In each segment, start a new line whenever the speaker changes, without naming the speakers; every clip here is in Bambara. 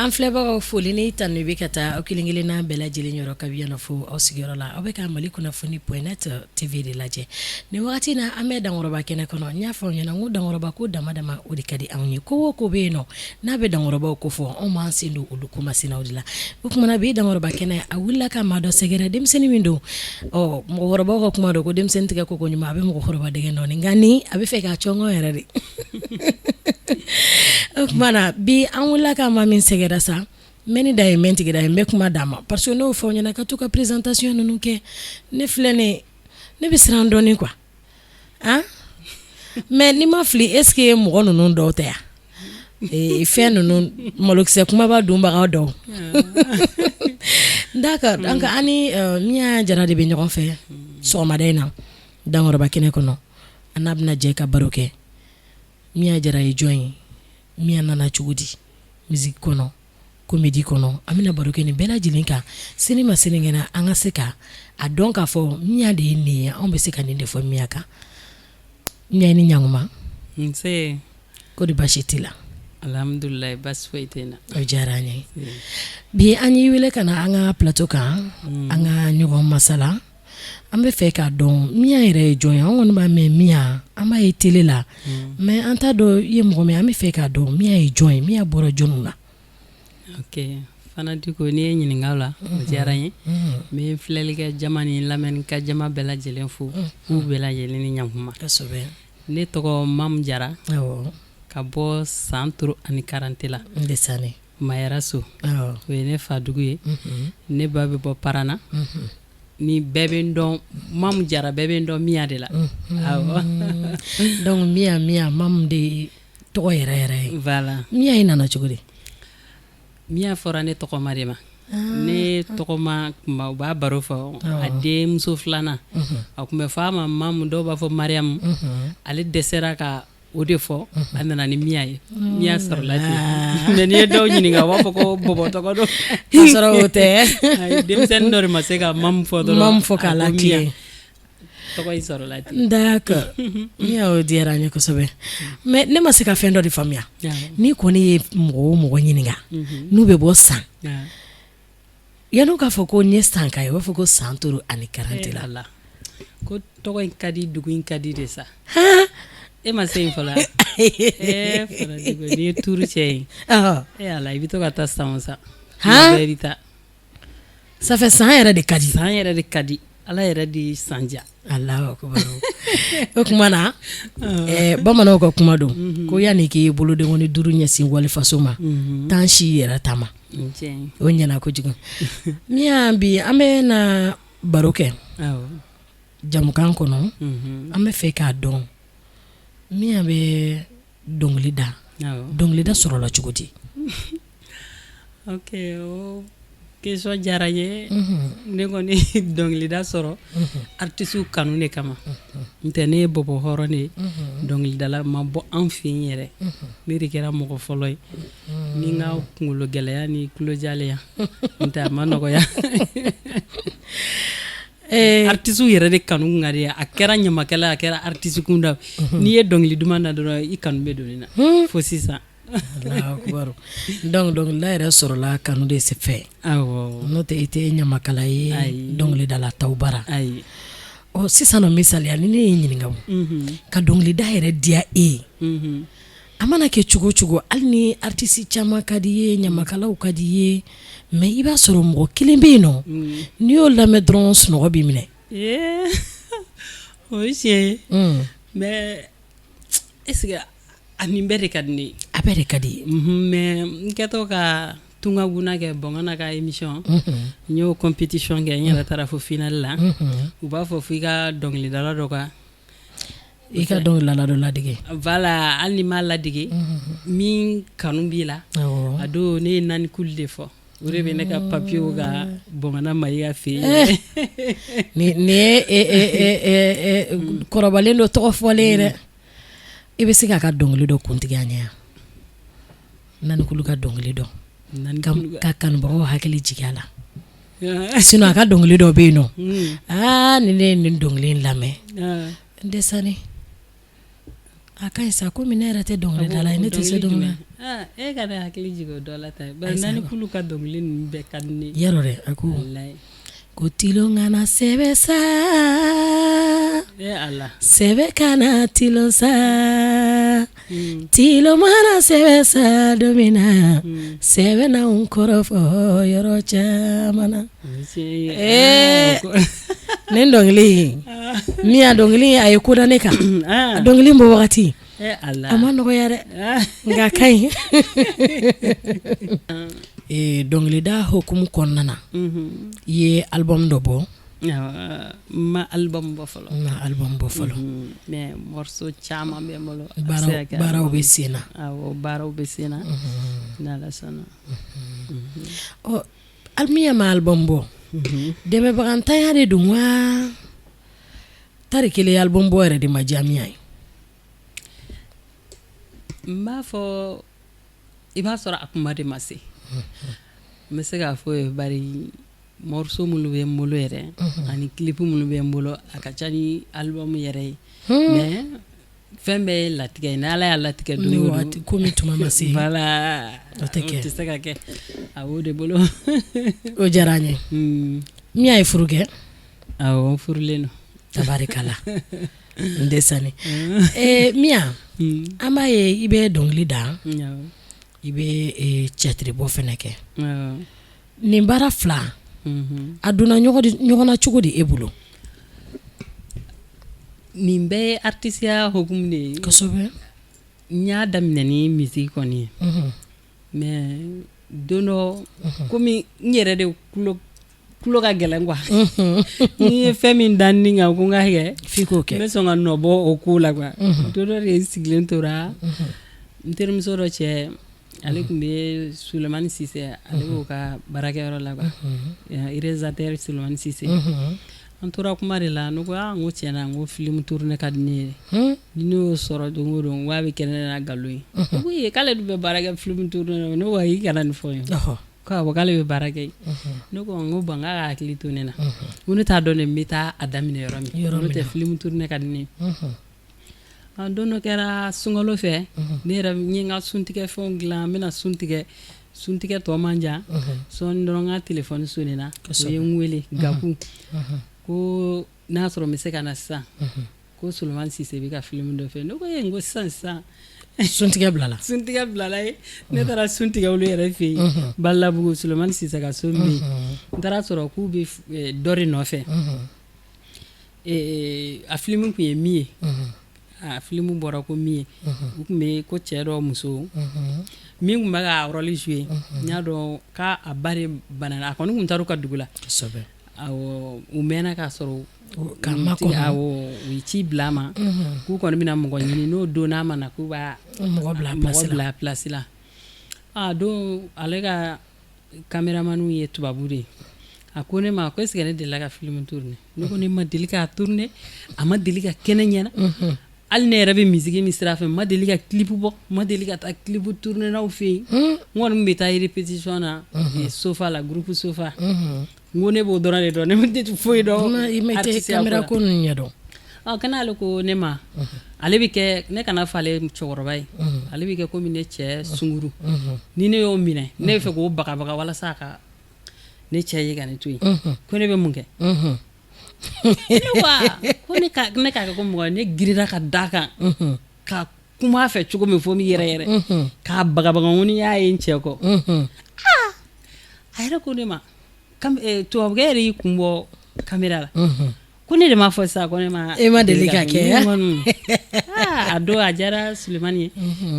An filɛbagaw, foli ni tanu bɛ ka taa aw kelen-kelenna bɛɛ lajɛlen yɔrɔ kabi yan fo aw sigiyɔrɔ la. Aw bɛ ka Mali kunnafoni point net TV de lajɛ nin wagati na. An bɛ Dankɔrɔba kɛnɛ kɔnɔ. N y'a fɔ aw ɲɛna ko Dankɔrɔba ko dama dama, o de ka di anw ye. Ko o ko bɛ yen nɔ n'a bɛ Dankɔrɔbaw ko fɔ, anw b'an sen don olu ko masinaw de la. O tuma na bi, Dankɔrɔba kɛnɛ a wulila ka maa dɔ sɛgɛrɛ, denmisɛnnin min don. Ɔ mɔgɔkɔrɔbaw ka kuma don ko denmisɛnnin tigɛ ko ɲuman, a bɛ mɔgɔkɔrɔba dɛgɛ nɔɔni, nka ni a bɛ fɛ k'a cɔngɔ yɛrɛ de. O tuma na bi, an wulila ka maa min sɛgɛrɛ sa, n bɛ ni da ye, n bɛ tigida ye, n bɛ kuma d'a ma, parce que n'o fɔ ɲɛna ka to ka présentation ninnu kɛ, ne filɛ, ne bɛ siran dɔɔnin quoi. Ah, mais ni ma fili, est ce que mɔgɔ ninnu dɔw tɛ yan fɛn ninnu, malokisɛ kumaba dunbaga dɔw? D'accord. Donc an ni Miya Jara de bɛ ɲɔgɔn fɛ sɔgɔmada in na Dankɔrɔba kɛnɛ kɔnɔ. An n'a bɛna jɛ ka baro kɛ. Miya Jara ye jɔn ye? Miya nana cogo di musique kɔnɔ, comédie kɔnɔ? An bɛna baro kɛ nin bɛɛ lajɛlen kan. Sini ma sinikɛnɛ, an ka se ka a dɔn k'a fɔ Miya de ye nin ye. Anw bɛ se ka nin de fɔ Miya kan. Miya, ni ɲankuma.
Nse.
Ko di, baasi t'i la?
Alhamdulilayi, baasi foyi tɛ n na.
O diyara an ye. Bi, an y'i wele ka na an ka plateau kan, an ka ɲɔgɔn masala. An bɛ fɛ k'a dɔn Miya yɛrɛ ye jɔn ye. An kɔni b'a mɛn Miya, an b'a ye télé la, mais an t'a dɔn i ye mɔgɔ min. An bɛ fɛ k'a dɔn Miya ye jɔn ye, Miya bɔra jɔnw na?
Ok, Fana Diko, n'i ye ɲininka o la, o diyara n ye. N bɛ filɛlikɛ jama ni lamɛnnikɛ jama bɛɛ lajɛlen fo, k'u bɛɛ lajɛlen ni ɲankuma. Ne tɔgɔ Mamu Jara, ka bɔ San Toro ani Karante la, Mayɛraso, o ye ne fa dugu ye. Ne ba bɛ bɔ Parana. Ni bɛɛ bɛ n dɔn Mamu Jara, bɛɛ bɛ n dɔn Miya de la. Awɔ.
Donc Miya Mamu de tɔgɔ yɛrɛ yɛrɛ ye?
Voilà.
Miya in nana cogo di?
Miya fɔra ne tɔgɔma de ma. Ne tɔgɔma kuma, u b'a baro fɔ, a denmuso filanan, a tun bɛ fɔ a ma Mamu, dɔw b'a fɔ Mariamu. Ale dɛsɛra ka o de fɔ, a nana ni Miya ye. Miya sɔrɔla ten. Mais n'i ye dɔw ɲininka, u b'a fɔ ko bɔbɔ tɔgɔ don.
K'a sɔrɔ o tɛ.
Denmisɛnnin dɔ de ma se ka Mamu fɔ dɔrɔn.
Mamu fɔ k'a la tilen.
Tɔgɔ in sɔrɔla ten.
D'accord Miya, o diyara n ye kosɛbɛ. Mais ne ma se ka fɛn dɔ de faamuya. N'i kɔni ye mɔgɔ o mɔgɔ ɲininka n'u bɛ bɔ San, yan'u k'a fɔ ko n ye Sanka ye, u b'a fɔ ko San Toro ani Karante la.
Ko tɔgɔ in ka di, dugu in ka di de sa. E ma se yen fɔlɔ? N'i ye turu cɛ ye, e Ala, i bɛ to ka taa san o san, bɛɛ bɛ taa.
Ça fait San yɛrɛ de ka di.
San yɛrɛ de ka di. Ala yɛrɛ de ye San diya.
Alahu akubar. O tuma na, bamananw ka kuma don ko yanni k'i bolodenkɔni duuru ɲɛsin walifaso ma, taa si yɛrɛ ta ma. O ɲɛna kojugu. Miya, bi an bɛ na baro kɛ jamukan kɔnɔ. An bɛ fɛ k'a dɔn Miya bɛ dɔnkili da, dɔnkilida sɔrɔla cogo di?
Ok, o question diyara n ye. Ne kɔni dɔnkilida sɔrɔ artiste kanu de kama. N tɛ, ne ye bɔbɔ hɔrɔn de ye, dɔnkilidala ma bɔ an fɛ yen yɛrɛ. Ne de kɛra mɔgɔ fɔlɔ ye ni n ka kunkolo gɛlɛya ni tulojaleya n tɛ, a ma nɔgɔya. Artiste yɛrɛ de kanu ka di, a kɛra ɲamakala, a kɛra artiste kunda, n'i ye dɔnkili duman da dɔrɔn, i kanu bɛ don ne na fo sisan.
Donc dɔnkilida yɛrɛ sɔrɔla kanu de fɛ, n'o tɛ i tɛ ɲamakala ye dɔnkilidala taw bara. Ɔ sisan nɔ, misaliya, ni ne y'i ɲininka ka dɔnkilida yɛrɛ diya e ye, a mana kɛ cogo cogo, hali ni artiste caman ka di i ye, ɲamakalaw ka di i ye, mais i b'a sɔrɔ mɔgɔ kelen bɛ yen nɔ, n'i y'o lamɛn dɔrɔn, sunɔgɔ b'i minɛ.
O ye tiɲɛ ye, mais est-ce que a nin bɛɛ de ka di ne ye?
A bɛɛ de ka di.
Mais n kɛtɔ ka Tunga Guna kɛ Bɔngana ka émission, n y'o compétition kɛ, n yɛrɛ taara fo finale la. U b'a fɔ fo i ka dɔnkilidala dɔ ka
I ka dɔnkilidala dɔ ladege.
Voilà, hali ni m'a ladege, min kanu b'i la. A don, ne ye Nani Kuli de fɔ. O de bɛ ne ka papiyew ka Bɔngana Mayiga fɛ yen.
Nin ye kɔrɔbalen dɔ tɔgɔ fɔlen ye dɛ. I bɛ se k'a ka dɔnkili dɔ kuntigi an ye yan, Nani Kuli ka dɔnkili dɔ, ka kanubagaw hakili jigin a la? Sinon a ka dɔnkili dɔ bɛ yen nɔ, aa, ni ne ye nin dɔnkili in lamɛn, n tɛ sani. A ka ɲi sa, komi ne yɛrɛ tɛ dɔnkilidala ye, ne tɛ se dɔnkili.
E ka ne hakili jigin o dɔ la tan, bari Nani Kulu ka dɔnkili ninnu bɛɛ ka di ne
ye. Yarɔ dɛ, a ko ko tilon kana sɛbɛ sa,
e Ala,
sɛbɛ kana tilon sa, tilon mana sɛbɛ sa don min na, sɛbɛ n'anw kɔrɔfɔ yɔrɔ caman na. Ee, nin dɔnkili min a dɔnkili a ye ko da ne kan, a dɔnkili bɔ wagati a ma nɔgɔya dɛ, nka a ka ɲi. Dɔnkilida hukumu kɔnɔna na, i ye album dɔ bɔ.
N ma album bɔ fɔlɔ.
N ma album bɔ fɔlɔ.
Mais morceau caman bɛ n bolo.
Baaraw bɛ sen na.
Awɔ, baaraw bɛ sen na, n'Ala sɔnna.
Ɔ, Miya ma album bɔ, dɛmɛbagantanya de don wa tari kelen album bɔ yɛrɛ de ma diya Miya ye?
N b'a fɔ i b'a sɔrɔ a kuma de ma se. N bɛ se k'a fɔ ye, bari morceau minnu bɛ n bolo yɛrɛ ani clip minnu bɛ n bolo, a ka ca ni album yɛrɛ ye. Mais fɛn bɛɛ ye latigɛ ye, ni Ala y'a latigɛ don o
don, komi tuma ma se,
voilà, o tɛ kɛ, o tɛ se ka kɛ, a b'o de bolo.
O diyara n ye. Miya ye furu kɛ?
Awɔ, n furulen don.
Tabarikala, n dɛsɛni. Miya, an b'a ye i bɛ dɔnkili da, i bɛ théâtre bɔ fɛnɛ kɛ. Nin baara fila, a donna ɲɔgɔn na cogo di e bolo?
Nin bɛɛ ye artisiya hukumu de ye.
Kosɛbɛ.
N y'a daminɛ ni musique kɔni ye, mais don dɔ, komi n yɛrɛ de tulo ka gɛlɛn quoi, n'i ye fɛn min da n kan ko n ka kɛ,
f'i k'o kɛ,
n bɛ sɔn ka nɔ bɔ o ko la quoi. Don dɔ de n sigilen tora, n terimuso dɔ cɛ, ale tun bɛ Sulemani Sise, ale b'o ka baarakɛyɔrɔ la quoi, réalisateur Sulemani Sise. An tora kuma de la, ne ko aa, n ko tiɲɛna, n ko film tourner ka di ne ye, ni ne y'o sɔrɔ don o don, n ko a bɛ kɛ ne na nkalon ye. O ko ee, k'ale dun bɛ baara kɛ film tourner la. Ne ko ayi, i kana nin fɔ n ye. Ko awɔ, k'ale bɛ baara kɛ. Ne ko n ko bon, n k'a ka hakili to ne na, n ko ne t'a dɔn de n bɛ taa a daminɛ yɔrɔ min, n'o tɛ film tourner ka di ne ye. Don dɔ kɛra sunkalo fɛ, ne yɛrɛ n ye n ka suntigɛ fɛnw dilan, n bɛna sun tigɛ, suntigɛ tɔ man jan sɔɔni dɔrɔn, n ka téléphone sonnena, o ye n wele Gaku, ko n'a sɔrɔ n bɛ se ka na sisan, ko Sulemani Sise bɛ ka film dɔ fɛ. Ne ko ee, n ko sisan sisan.
Suntigɛ bilala.
Suntigɛ bilala yen, ne taara sun tigɛ olu yɛrɛ fɛ yen, Balabugu, Sulemani Sise ka so min bɛ yen. N taara sɔrɔ k'u bɛ dɔ de nɔfɛ. A film tun ye min ye, a film bɔra ko min ye, u tun bɛ ko cɛ dɔ muso min tun bɛ ka rôle jouer, n y'a dɔn k'a ba de banana, a kɔni tun taara u ka dugu la. Awɔ, u mɛnna k'a sɔrɔ awɔ, u ye ci bila a ma k'u kɔni bɛna mɔgɔ ɲini, n'o don n'a ma na, k'u b'a mɔgɔ bila place la. A don ale ka caméraman ye tubabu de ye. A ko ne ma ko est-ce que ne delila ka film tourner? Ne ko ne ma deli k'a tourner, a ma deli ka kɛ ne ɲɛna, hali ne yɛrɛ bɛ musique min sira fɛ, n ma deli ka clip bɔ, n ma deli ka taa clip tourner n'aw fɛ yen. N kɔni bɛ taa répétition na Sofa la, groupe Sofa. N ko ne b'o dɔrɔn de dɔn, ne tɛ foyi dɔn.
I ma caméra ko ninnu ɲɛdɔn.
Kana ale ko ne ma, ale bɛ kɛ, ne kana fɔ ale cɛkɔrɔba ye, ale bɛ kɛ komi ne cɛ sunguru. Ni ne y'o minɛ, ne bɛ fɛ k'o bagabaga walasa a ka ne cɛ ye ka ne to yen. Ko ne bɛ mun kɛ? Ko ne k'a kɛ ko mɔgɔ, ne girinna ka da kan ka kuma fɛ cogo min fo n bɛ yɛrɛ yɛrɛ k'a bagabaga, ko ni y'a ye n cɛ kɔ. A yɛrɛ ko ne ma, tubabukɛ yɛrɛ y'i kun bɔ caméra la, ko ne de m'a fɔ sisan ko ne ma
e ma deli ka kɛ.
A don a diyara Sulemani ye,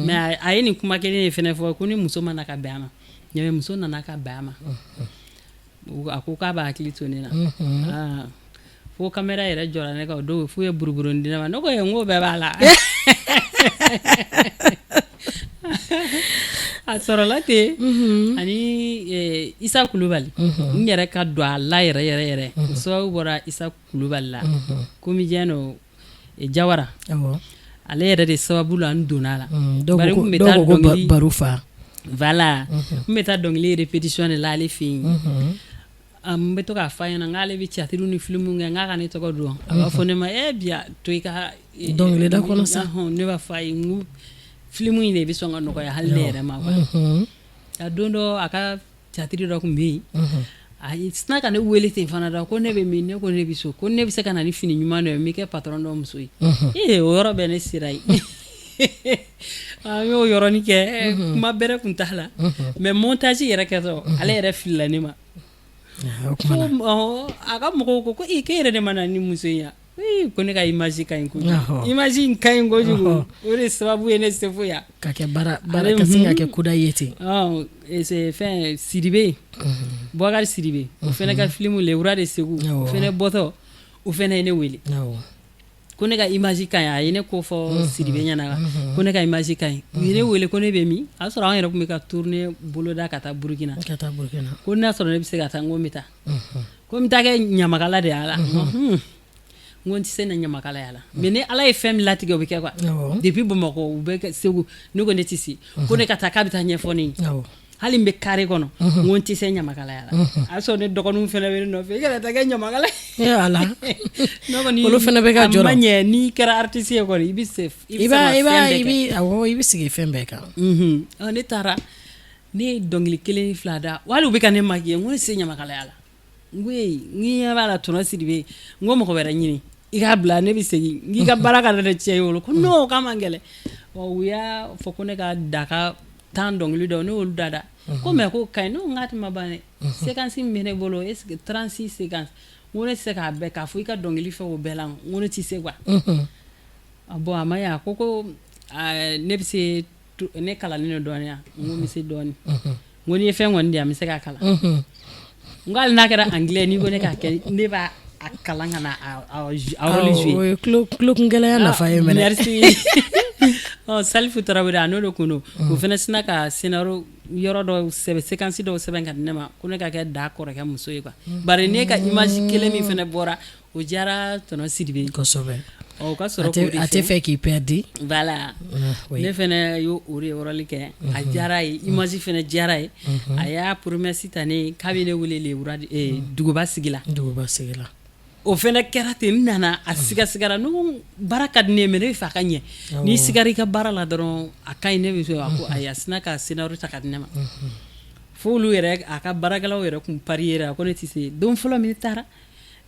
mais a ye nin kuma kelen de fana fɔ, ko ni muso ma na ka bɛn a ma. Ɲamɛ muso nana ka bɛn a ma, a ko k'a b'a hakili to ne na. Fo caméra yɛrɛ jɔra ne kan o don, f'u ye buruburuni di ne ma. Ne ko n ko bɛɛ b'a la. A sɔrɔla ten ani Isa Kulubali, n yɛrɛ ka don a la yɛrɛ yɛrɛ yɛrɛ, o sababu bɔra Isa Kulubali la, comédien don, Jawara, ale yɛrɛ de sababu la n donna a la.
Bari n tun bɛ taa dɔnkili baro fa
voilà, n bɛ taa dɔnkili répétition de la ale fɛ yen. N bɛ to k'a fɔ a ɲɛna n'ale bɛ théâtre ni film kɛ, n k'a ka ne tɔgɔ don. A b'a fɔ ne ma: e Biya, to i ka
dɔnkilida kɔnɔ sa.
Ne b'a fɔ a ye n ko film in de bɛ sɔn ka nɔgɔya hali ne yɛrɛ ma quoi. A don dɔ, a ka théâtre dɔ tun bɛ yen, a sinna ka ne wele ten fana da ko ne bɛ min? Ne ko ne bɛ so. Ko ne bɛ se ka na ni fini ɲuman dɔ ye, n bɛ kɛ patron dɔ muso ye. Ee, o yɔrɔ bɛɛ ne sera yen. An y'o yɔrɔnin kɛ, kuma bɛrɛ tun t'a la, mais montage yɛrɛ kɛtɔ, ale yɛrɛ filila ne ma. A ka mɔgɔw ko e yɛrɛ de ma na ni muso in ye? Ko ne ka image ka ɲi kojugu, image in ka ɲi kojugu, o de sababu ye ne se fo yan.
Ka kɛ baara ka se ka kɛ kuda ye ten.
Fɛn Sidibe, Boubacar Sidibe, o fana ka film Le Roi de Ségou, o fana bɔtɔ, o fana ye ne wele ko ne ka image ka ɲi. A ye ne ko fɔ Sidibe ɲɛna ko ne ka image ka ɲi. U ye ne wele ko ne bɛ min? A y'a sɔrɔ an yɛrɛ tun bɛ ka tournée boloda ka taa Burukina.
Ka taa Burukina.
Ko n'a sɔrɔ ne bɛ se ka taa, n ko n bɛ taa. Ko n bɛ taa kɛ ɲamakala de y'a la. N ko n tɛ se na ɲamakalaya la, mais ni Ala ye fɛn min latigɛ, o bɛ kɛ quoi. Depuis Bamakɔ u bɛ kɛ Segu, ne ko ne tɛ se. Ko ne ka taa, k'a bɛ taa ɲɛfɔ ne ye, hali n bɛ carré kɔnɔ. N ko n tɛ se ɲamakalaya la. A y'a sɔrɔ ne dɔgɔninw fana bɛ ne nɔfɛ: i kana taa kɛ ɲamakala
ye. Ala.
Ne kɔni,
olu fana bɛ ka jɔrɔ.
A ma ɲɛ, n'i kɛra artiste ye kɔni, i bɛ se.
I b'a i b'a i bɛ, awɔ, i bɛ sigi fɛn bɛɛ kan.
Ne taara, ne ye dɔnkili kelen fila da, hali u bɛ ka ne maquiller. N ko ne tɛ se ɲamakalaya la. N ko ee, n ɲɛ b'a la, tonton Sidibe, n ko mɔgɔ wɛrɛ ɲini i k'a bila, ne bɛ segin. N k'i ka baara kana ne tiɲɛ i bolo. Ko non, k'a man gɛlɛn. U y'a fɔ ko ne ka da ka tan dɔnkili dɔ, ne y'olu da. Ko mais ko ka ɲi. Ne ko n k'a tɛ ma ban dɛ. Séquence min bɛ ne bolo, est ce que 36 séquences, n ko ne tɛ se k'a bɛɛ k'a fɔ i ka dɔnkili fɛ o bɛɛ la. N ko ne tɛ se quoi. Bon, a ma ɲɛ, a ko ne bɛ se, ne kalannen don dɔɔnin yan. N ko n bɛ se dɔɔnin. N ko n'i ye fɛn kɔni di yan, n bɛ se k'a kalan. N ko hali n'a kɛra anglais, n'i ko ne k'a kɛ, ne b'a a kalan ka na a rôle jouer.
O ye tulokungɛlɛya nafa ye mɛnɛ.
Merci. Salifu Tarawele, a n'o de kun don. O fana sinna ka scénario yɔrɔ dɔw sɛbɛn, séquence dɔw sɛbɛn ka di ne ma, ko ne ka kɛ Da kɔrɔkɛ muso ye quoi. Bari ne ka image kelen min fana bɔra, o diyara tonton Sidibe ye.
Kosɛbɛ.
O ka sɔrɔ k'o de
A tɛ fɛ k'i perdu.
Voilà, ne fana y'o o de rôle kɛ. A diyara ye, image fana diyara ye. A y'a promesse ta ne ye k'a bɛ ne wele le roi duguba sigi la.
Duguba sigi la.
O fana kɛra ten. N nana, a sigasigara. Ne ko baara ka di ne ye, mais ne bɛ fɛ a ka ɲɛ. N'i sigara i ka baara la dɔrɔn, a ka ɲi. Ne bɛ fɛ a ko ayi, a sinna ka scénario ta ka di ne ma. Fo olu yɛrɛ, a ka baarakɛlaw yɛrɛ kun parier a ko ne tɛ se. Don fɔlɔ min taara,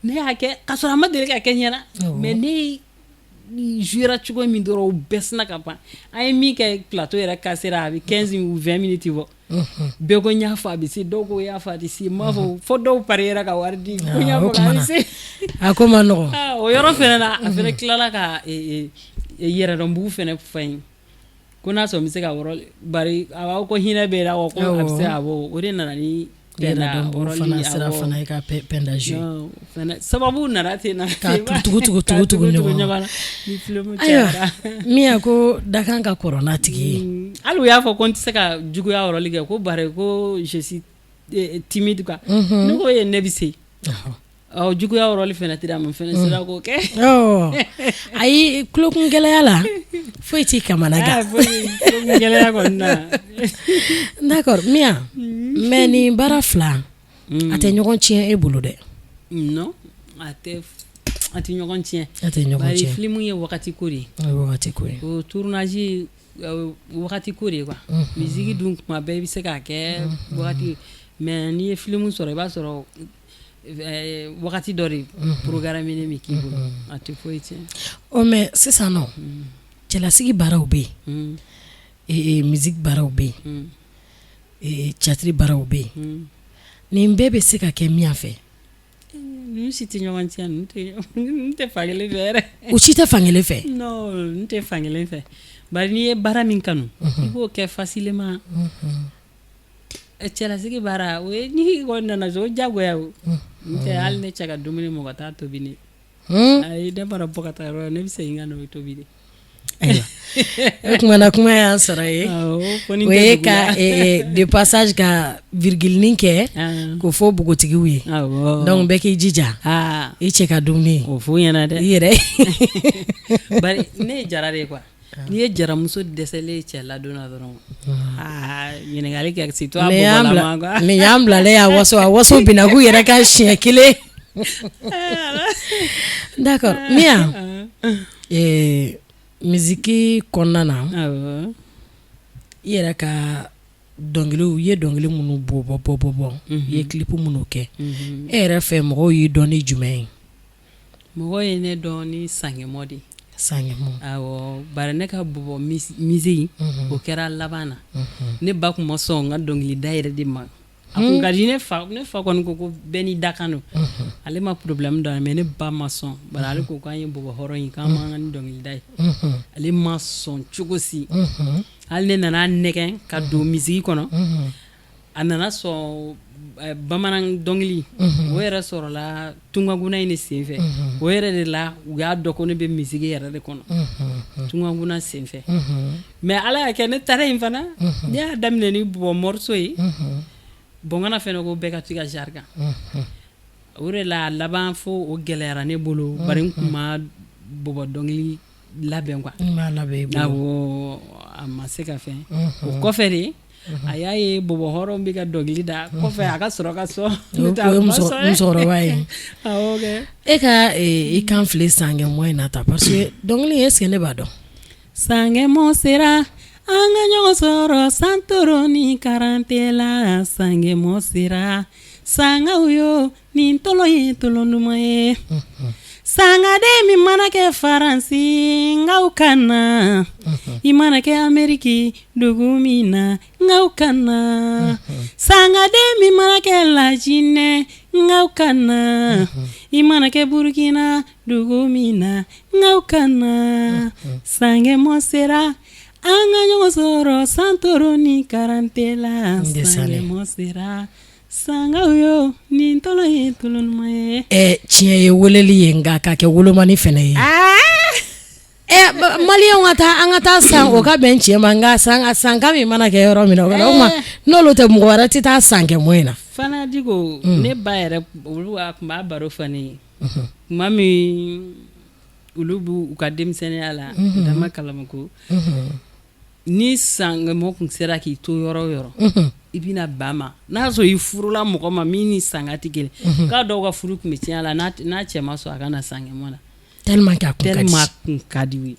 ne y'a kɛ k'a sɔrɔ a ma deli ka kɛ ɲɛna, mais ne jouera cogo min dɔrɔn, o bɛɛ sinna ka ban. An ye min kɛ, plateau yɛrɛ cassera, a bɛ 15 ou 20 minutes bɔ. Bɛɛ ko n y'a fɔ a bɛ se, dɔw ko y'a fɔ a tɛ se. N b'a fɔ fo dɔw pariera ka wari di ko n y'a fɔ k'a bɛ se.
A ko ma nɔgɔn.
O yɔrɔ fana la, a fana tilala ka yɛrɛdɔnbugu fana fɔ n ye ko n'a sɔrɔ n bɛ se ka yɔrɔ bari, a b'a fɔ ko hinɛ bɛ la, ko a bɛ se ka bɔ. O de nana ni
Yɛrɛdɔnbugu fana sira fana ye ka Pɛnda jouer.
Sababu nana ten.
Ka tugu tugu tugu tugu ɲɔgɔn na.
Ni film.
Ayiwa, Miya ko dakan ka kɔrɔ n'a tigi ye.
Hali u y'a fɔ ko n tɛ se ka juguya rôle kɛ, ko bari ko je suis timide quoi. Ne ko ye ne bɛ se. Ɔ, juguya rôle fana tɛ ma, fana sera k'o kɛ.
Ayi, tulokungɛlɛya la foyi t'i kamana gan.
Gɛlɛya kɔni na.
D'accord Miya, mais nin baara fila, a tɛ ɲɔgɔn tiɲɛ e bolo dɛ?
Non, a tɛ ɲɔgɔn tiɲɛ.
A tɛ ɲɔgɔn
bari
tiɲɛ.
Film ye wagati ko de ye.
O ye wagati ko ye.
O tournage, wagati ko de ye quoi. Musique dun, kuma bɛɛ i bɛ se k'a kɛ wagati, mais n'i ye film sɔrɔ, i b'a sɔrɔ wagati dɔ de programme bɛ k'i bolo. A tɛ foyi tiɲɛ.
Ɔ, mais sisan nɔ, cɛlasigi baaraw bɛ yen, musique baaraw bɛ yen, théâtre baaraw bɛ yen, nin bɛɛ bɛ se ka kɛ Miya fɛ?
Ninnu si tɛ ɲɔgɔn tiɲɛ, ninnu tɛ fankelen fɛ yɛrɛ.
U si tɛ fankelen fɛ?
Non, ninnu tɛ fankelen fɛ, bari n'i ye baara min kanu, i b'o kɛ facilement. Cɛlasigi baara, o ye n'i kɔni nana so, o diyagoya o. N tɛ hali ne cɛ ka dumuni, mɔgɔ t'a tobi ne. Ayi, ne mana bɔ ka taa yɔrɔ, ne bɛ segin ka na o tobi de.
Ayiwa, o tuma na kuma y'an sɔrɔ ye. O ye ka de passage ka virgule kɛ k'o fɔ npogotigiw ye. Donc bɛɛ k'i jija i cɛ ka dumuni.
O f'u ɲɛna dɛ.
I yɛrɛ.
Bari ne ye jara de ye quoi. N'i ye jaramuso dɛsɛlen cɛ ladon na dɔrɔn, aa, ɲininkali kɛ surtout a
Nin y'an bila
bɔbɔlama quoi.
Nin y'an bilalen y'a waso, a waso binna k'u yɛrɛ ka siɲɛ kelen. D'accord, Mia, musique kɔnɔna na, i yɛrɛ ka dɔnkiliw, i ye dɔnkili minnu bɔ bɔ bɔ bɔ bɔ, i ye clip minnu kɛ, e yɛrɛ fɛ, mɔgɔw y'i dɔn ni jumɛn ye?
Mɔgɔ ye ne dɔn ni Sangɛmɔ de ye.
Sangɛmɔ.
Awɔ, bari ne ka bɔbɔ musique, o kɛra laban na. Ne ba tun ma sɔn n ka dɔnkilida yɛrɛ de ma. A kun ka di ne fa, ne fa kɔni ko ko bɛɛ n'i dakan don. Ale ma problème dɔn, mais ne ba ma sɔn, bari ale ko k'an ye bɔbɔ hɔrɔn ye, k'an man kan ni dɔnkilida ye. Ale ma sɔn cogo si. Hali ne nana nɛgɛn ka don musique kɔnɔ, a nana sɔn. Bamanan dɔnkili, o yɛrɛ sɔrɔla Tungagunna in de senfɛ. O yɛrɛ de la u y'a dɔn ko ne bɛ musique yɛrɛ de kɔnɔ, Tungagunna senfɛ. Mais Ala y'a kɛ, ne taara yen fana, ne y'a daminɛ ni bɔbɔ morceau ye. Bɔnkana fɛnɛ ko bɛɛ ka to i ka genre kan. O de la a laban fo o gɛlɛyara ne bolo, bari n kun ma bɔbɔ dɔnkili labɛn quoi.
N b'a labɛn i bolo.
Awɔ, a ma se ka fɛn. O kɔfɛ de, a y'a ye bɔbɔ hɔrɔn bɛ ka dɔnkili da kɔfɛ, a ka sɔrɔ ka sɔn.
O ye musokɔrɔba ye.
Awɔ kɛ.
E ka i kan fili Sangɛmɔ in na ta, parce que dɔnkili in, est ce que ne b'a dɔn?
Sangɛmɔ sera, an ka ɲɔgɔn sɔrɔ santoro ni karante la. Sangɛmɔ sera, sangaw yo, nin tɔlɔ ye tɔlɔ duman ye. Sangaden min mana kɛ Faransi, nkaw ka na. I mana kɛ Ameriki dugu min na, nkaw ka na. Sangaden min mana kɛ Lajinɛ, nkaw ka na. I mana kɛ Burukina dugu min na, nkaw ka na. Sangɛmɔ sera, an ka ɲɔgɔn sɔrɔ santoro ni karante la. Sangɛmɔ sera, sangaw yo, nin tɔlɔ ye tɔlɔ duman ye.
Ɛ, tiɲɛ ye weleli ye, nka ka kɛ wolomani fɛnɛ ye. Ɛ, maliyɛnw ka taa, an ka taa san, o ka bɛn tiɲɛ ma. Nka san sanka min mana kɛ yɔrɔ min na, o ma, n'olu tɛ, mɔgɔ wɛrɛ tɛ taa san kɛ mɔ in na.
Fana Diko, ne ba yɛrɛ, olu a tun b'a baro fɔ ne ye tuma min olu b'u ka denmisɛnninya la, dama kalamako ni sangɛmɔ tun sera k'i to yɔrɔ o yɔrɔ, i bɛna ba ma, n'a y'a sɔrɔ i furula mɔgɔ ma min ni sanga tɛ kelen, k'a dɔw ka furu tun bɛ tiɲɛ a la n'a cɛ ma sɔn a ka na sangɛmɔ na.
Tellement que a kun ka di.
Tellement a kun ka di u ye.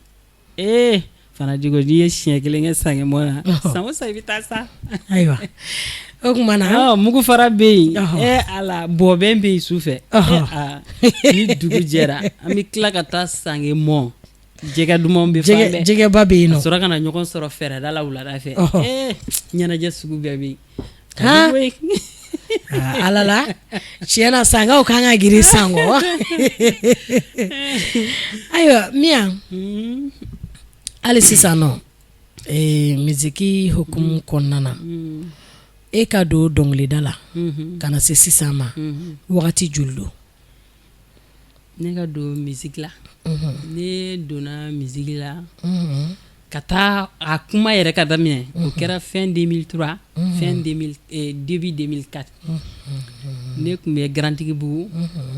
Ee, Fana Diko, n'i ye siɲɛ kelen kɛ sangɛmɔ na, san o san i bɛ taa sa.
Ayiwa, o tuma na.
Mugu fara bɛ yen, e Ala, bɔbɛn bɛ yen su fɛ. Ni dugu jɛra, an bɛ tila ka taa sangɛmɔ, jɛgɛ dumanw bɛ fan bɛɛ.
Jɛgɛba bɛ yen nɔ.
Ka sɔrɔ ka na ɲɔgɔn sɔrɔ fɛrɛda la wulada fɛ. Ee, ɲɛnajɛ sugu bɛɛ bɛ yen.
Ala la, tiɲɛ na, sankaw kan ka girin san kɔ. Ayiwa Miya, hali sisan nɔ, musique hukumu kɔnɔna na, e ka don dɔnkilida la ka na se sisan ma, wagati joli don?
Ne ka don musique la, ne donna musique la ka taa a kuma yɛrɛ ka daminɛ, o kɛra fin 2003, fin 2000, début 2004. Ne tun bɛ Garantigibugu.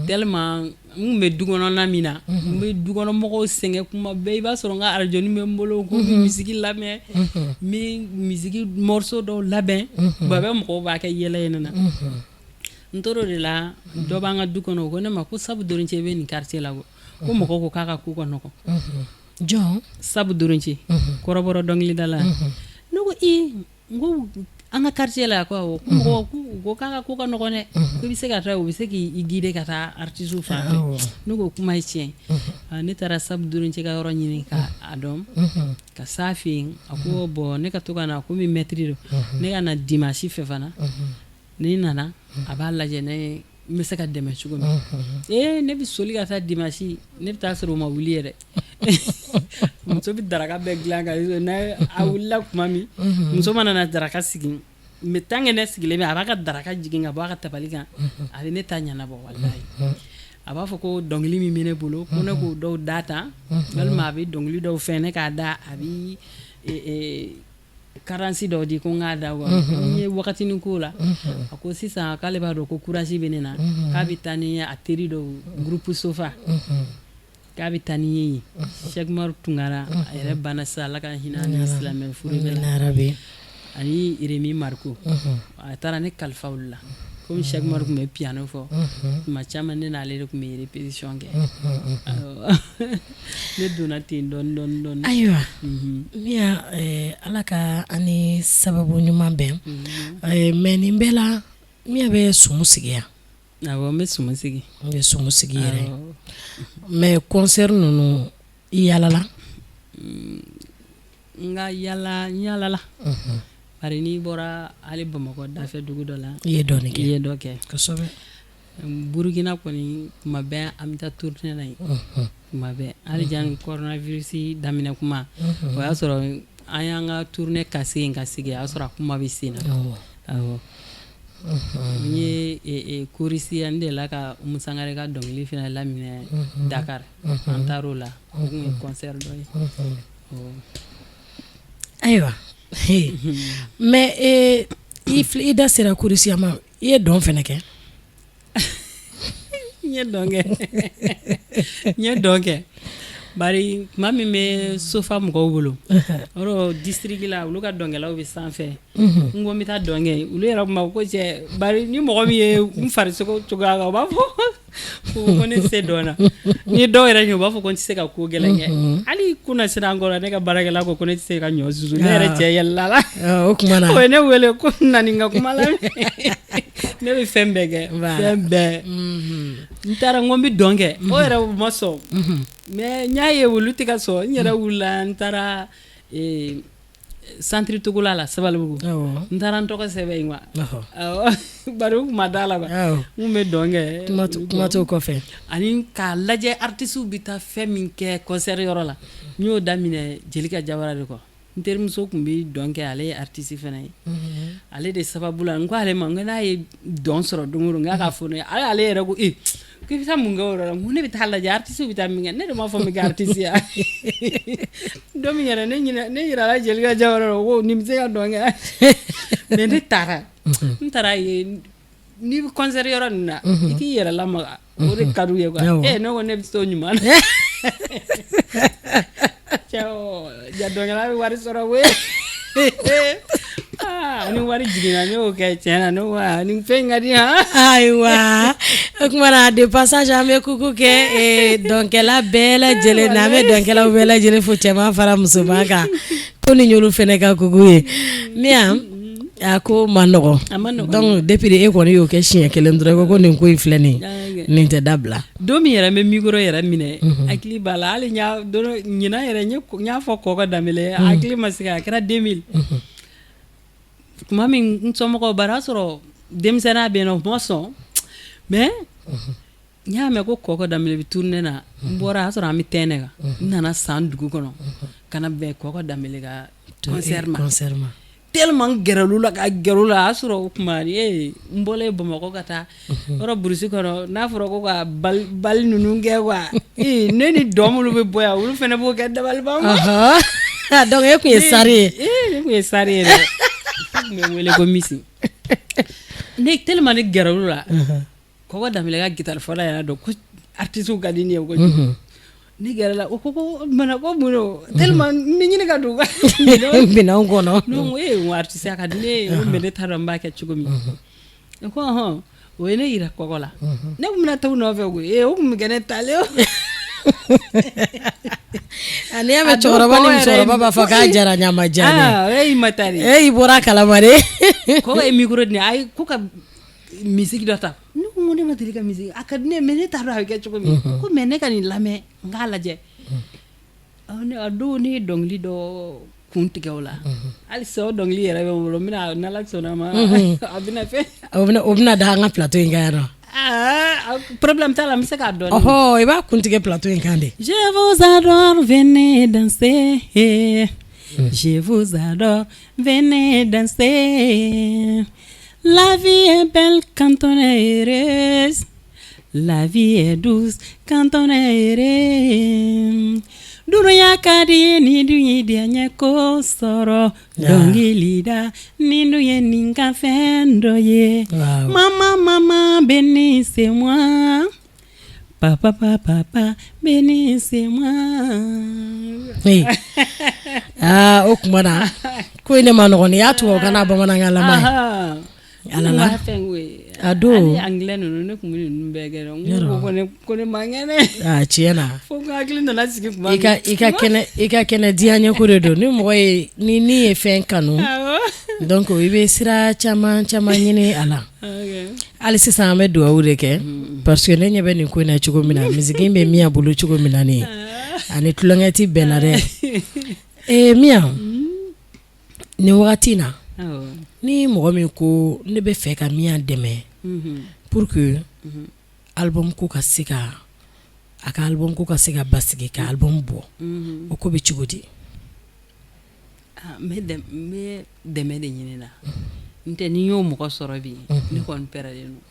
Tellement n tun bɛ du kɔnɔna min na, n bɛ dukɔnɔmɔgɔw sɛgɛn kuma bɛɛ. I b'a sɔrɔ n ka arajonin bɛ n bolo ko n bɛ musique lamɛn, n bɛ musique morceau dɔw labɛn, kuma bɛɛ mɔgɔw b'a kɛ yɛlɛ ye ne na. N tor'o de la, dɔ b'an ka du kɔnɔ, o ko ne ma ko Sabu Doroncɛ bɛ nin quartier la, ko mɔgɔw ko k'a ka ko ka nɔgɔn.
Jɔn?
Sabu Doroncɛ, kɔrɔbɔrɔ dɔnkilidala. Ne ko ee, n ko an ka quartier la? Ko awɔ, ko mɔgɔw ko k'a ka ko ka nɔgɔn dɛ, ko i bɛ se ka taa, u bɛ se k'i guider ka taa artiste fan fɛ. Ne ko kuma ye tiɲɛ ye. Ne taara Sabu Doroncɛ ka yɔrɔ ɲini k'a dɔn, ka s'a fɛ yen. A ko bon, ne ka to ka na, komi maître don, ne ka na dimanche fɛ fana. Ni nana, a b'a lajɛ ne n bɛ se ka dɛmɛ cogo min. Ee, ne bɛ soli ka taa dimanche, ne bɛ taa sɔrɔ o ma wuli yɛrɛ. Muso bɛ daraka bɛɛ dilan ka n'a a wulila tuma min, muso mana na daraka sigi, mais tant que ne sigilen bɛ, a b'a ka daraka jigin ka bɔ a ka tabali kan, a bɛ ne ta ɲɛnabɔ. Walahi, a b'a fɔ ko dɔnkili min bɛ ne bolo, ko ne k'o dɔw da tan, walima a bɛ dɔnkili dɔw fɛn ne k'a da, a bɛ cadence dɔw di ko n k'a da wa. N ye wagatinin k'o la. A ko sisan k'ale b'a dɔn ko courage bɛ ne na, k'a bɛ taa ni a teri dɔw groupe Sofa. K'a bɛ taa ni ye yen Sɛkumaru Tunkara a yɛrɛ banna sisan Ala ka hinɛ a ni silamɛ furu bɛɛ la ani Remi Mariko a taara ne kalifa olu la komi Sɛkumaru tun bɛ piano fɔ tuma caman ne n'ale de tun bɛ répétition kɛ ne donna ten dɔɔnin dɔɔnin dɔɔnin
ayiwa Miya Ala ka an ni sababu ɲuman bɛn mais nin bɛɛ la Miya bɛ sumu sigi yan
Awɔ n bɛ sumu sigi
n bɛ sumu sigi yɛrɛ mais concert ninnu i yaalala
n ka yala n yaalala bari n'i bɔra hali Bamakɔ dafɛ dugu dɔ la
i ye dɔɔnin kɛ
i ye dɔ kɛ
kosɛbɛ
Burukina kɔni tuma bɛɛ an bɛ taa tournée la yen tuma bɛɛ hali janni coronavirus daminɛ kuma o y'a sɔrɔ an y'an ka tournée ka segin ka segin o y'a sɔrɔ a kuma bɛ sen na awɔ N ye choriste ye n delila ka Umu Sangare ka dɔnkili fana laminɛ Dakar an taar'o la o tun ye concert dɔ ye
ayiwa mais i da sera choriste ma i ye dɔn fana kɛ
N ye dɔn kɛ n ye dɔn kɛ bari tuma min bɛ sofa mɔgɔw bolo o district la olu ka dɔnkɛlaw bɛ sanfɛ n ko n bɛ taa dɔn kɛ olu yɛrɛ tun b'a fɔ ko cɛ bari ni mɔgɔ min ye n farisogo cogoya kan u b'a fɔ ko ne tɛ se dɔn na ni dɔw yɛrɛ ye u b'a fɔ ko n tɛ se ka ko gɛlɛn kɛ hali kunasini an kɔrɔ ne ka baarakɛla ko ne tɛ se ka ɲɔ susu ne yɛrɛ cɛ yɛlɛla la
o tuma
o ye ne wele ko na nin ka kuma lamɛn ne bɛ fɛn bɛɛ kɛ fɛn bɛɛ n taara n ko n bɛ dɔn kɛ o yɛrɛ ma sɔn mais n y'a ye olu tɛ ka sɔn n yɛrɛ wulila n taara centre Togola la Sabalibugu n taara n tɔgɔ sɛbɛn yen quoi bari u tun ma da la quoi n tun bɛ dɔn kɛ
kuma t'o kɔfɛ
ani k'a lajɛ artistes bɛ taa fɛn min kɛ concert yɔrɔ la n y'o daminɛ Jelika Jawara de kɔ n terimuso tun bɛ dɔn kɛ ale ye artiste fana ye ale de sababu la n ko ale ma n ko n'a ye dɔn sɔrɔ don o don n k'a ka fɔ ne ye ale yɛrɛ ko ee k'i bɛ taa mun kɛ o yɔrɔ la n ko ne bɛ taa lajɛ artiste bɛ taa min kɛ ne de m'a fɔ n bɛ kɛ artiste ye don min yɛrɛ ne ɲinɛ ne yirala Jelika Jawara la o ko nin bɛ se ka dɔn kɛ mais ne taara n taara ye n'i bɛ concert yɔrɔ ninnu na i k'i yɛrɛ lamaga o de ka d'u ye quoi ee ne ko ne bɛ se o ɲuman na cɛ ja dɔnkɛla bɛ wari sɔrɔ koyi ni wari jiginna ne y'o kɛ tiɲɛ na ne ko aa nin fɛn in ka di han
ayiwa o tuma na de passage an bɛ coucou kɛ dɔnkɛla bɛɛ lajɛlen na an bɛ dɔnkɛlaw bɛɛ lajɛlen fo cɛman fara musoman kan ko nin y'olu fana ka coucou ye Miya a ko man nɔgɔn donc depuis e kɔni y'o kɛ siɲɛ kelen dɔrɔn i ko nin ko in filɛ nin ye nin tɛ dabila
don min yɛrɛ n bɛ micro yɛrɛ minɛ hakili b'a la hali ɲinan yɛrɛ n y'a fɔ Kɔkɔ Danbɛlɛ hakili ma sigi a kɛra 2000 tuma min n somɔgɔw bari o y'a sɔrɔ denmisɛnninya bɛ n na u ma sɔn mais n y'a mɛn ko Kɔkɔ Danbɛlɛ bɛ tournée na n bɔra a y'a sɔrɔ an bɛ tɛnɛ kan n nana san dugu kɔnɔ ka na bɛn Kɔkɔ Danbɛlɛ ka concert ma tellement n gɛrɛl'u la ka gɛrɛ u la a y'a sɔrɔ o tuma ee n bɔlen Bamakɔ ka taa yɔrɔ brousse kɔnɔ n'a fɔra ko ka bal ninnu kɛ quoi ee ne ni dɔn minnu bɛ bɔ yan olu fana b'o kɛ dabaliban
donc e tun ye star ye
ee ne tun ye star ye dɛ u tun bɛ n wele ko Miss ne tellement ne gɛrɛl'u la Kɔkɔ Danbɛlɛ ka guitare fɔla yɛrɛ dɔn ko artiste ka di ne ye kojugu ne gɛrɛla o ko ko mana ko mun don tellement n bɛ ɲini ka don u ka
minɛnw kɔnɔ
ne ko ee n ko artiste ya ka di ne ye n ko mais ne t'a dɔn n b'a kɛ cogo min o ko ɔhɔn o ye ne yira Kɔkɔ la ne tun bɛna taa u nɔfɛ koyi ee o tun bɛ kɛ ne talen ye
n'i y'a mɛn cɛkɔrɔba ni musokɔrɔba b'a fɔ k'a jara ɲa ma diya ne
ye e ma taa de
e bɔra a kalama de
Kɔkɔ ye micro di ne ayi ko ka musique dɔ ta ne ko ne ma deli ka musique a ka di ne ye mais ne t'a dɔn a bɛ kɛ cogo min ko mais ne ka nin lamɛn n k'a lajɛ a don ne ye dɔnkili dɔ kun tigɛ o la hali sisan o dɔnkili yɛrɛ bɛ n bolo n bɛna n'Ala sɔnna a ma a bɛna fɛn
o bɛna da an ka plateau in kan yan nɔ
problème t'a la n bɛ se k'a dɔn
ɔhɔ i b'a kun tigɛ plateau in kan de
je vous adore venez danser je vous adore venez danser La vie est belle quand on est heureuse. La vie est douce quand on est heureux. Dunuya ka di ni dun ye diɲɛ ko sɔrɔ dɔnkili da ni dun ye nin ka fɛn dɔ ye. Maman, maman, bénissez-moi. Papa papa papa béni c'est moi.
Aa, o tuma na ko in ne ma nɔgɔn, n'i y'a tubabukan n'a bamanankan lamɛn. Ala la.
A don anglais ninnu, ne tun bɛ ninnu bɛɛ kɛ, n ko ko ne man kɛnɛ.
Aa, tiɲɛ na.
Fo n hakili nana sigi tuma
i ka i ka kɛnɛ, i ka kɛnɛ diyaɲɛ ko de don. Ni mɔgɔ ye ni ye fɛn kanu, donc i bɛ sira caman caman ɲini a la. Hali sisan an bɛ dugawu de kɛ, parce que ne ɲɛ bɛ nin ko in na cogo min na, musique bɛ Miya bolo cogo min na nin ye, ani tulonkɛ tɛ bɛnna dɛ. Ee Miya, nin wagati in na, ni mɔgɔ min ko ne bɛ fɛ ka Miya dɛmɛ pour que album ko ka se ka, a ka album ko ka se ka basigi, ka album bɔ, o ko bɛ cogo di?
N bɛ dɛmɛ de ɲini na. N tɛ n'i y'o mɔgɔ sɔrɔ bi, ne kɔni pɛrɛlen don,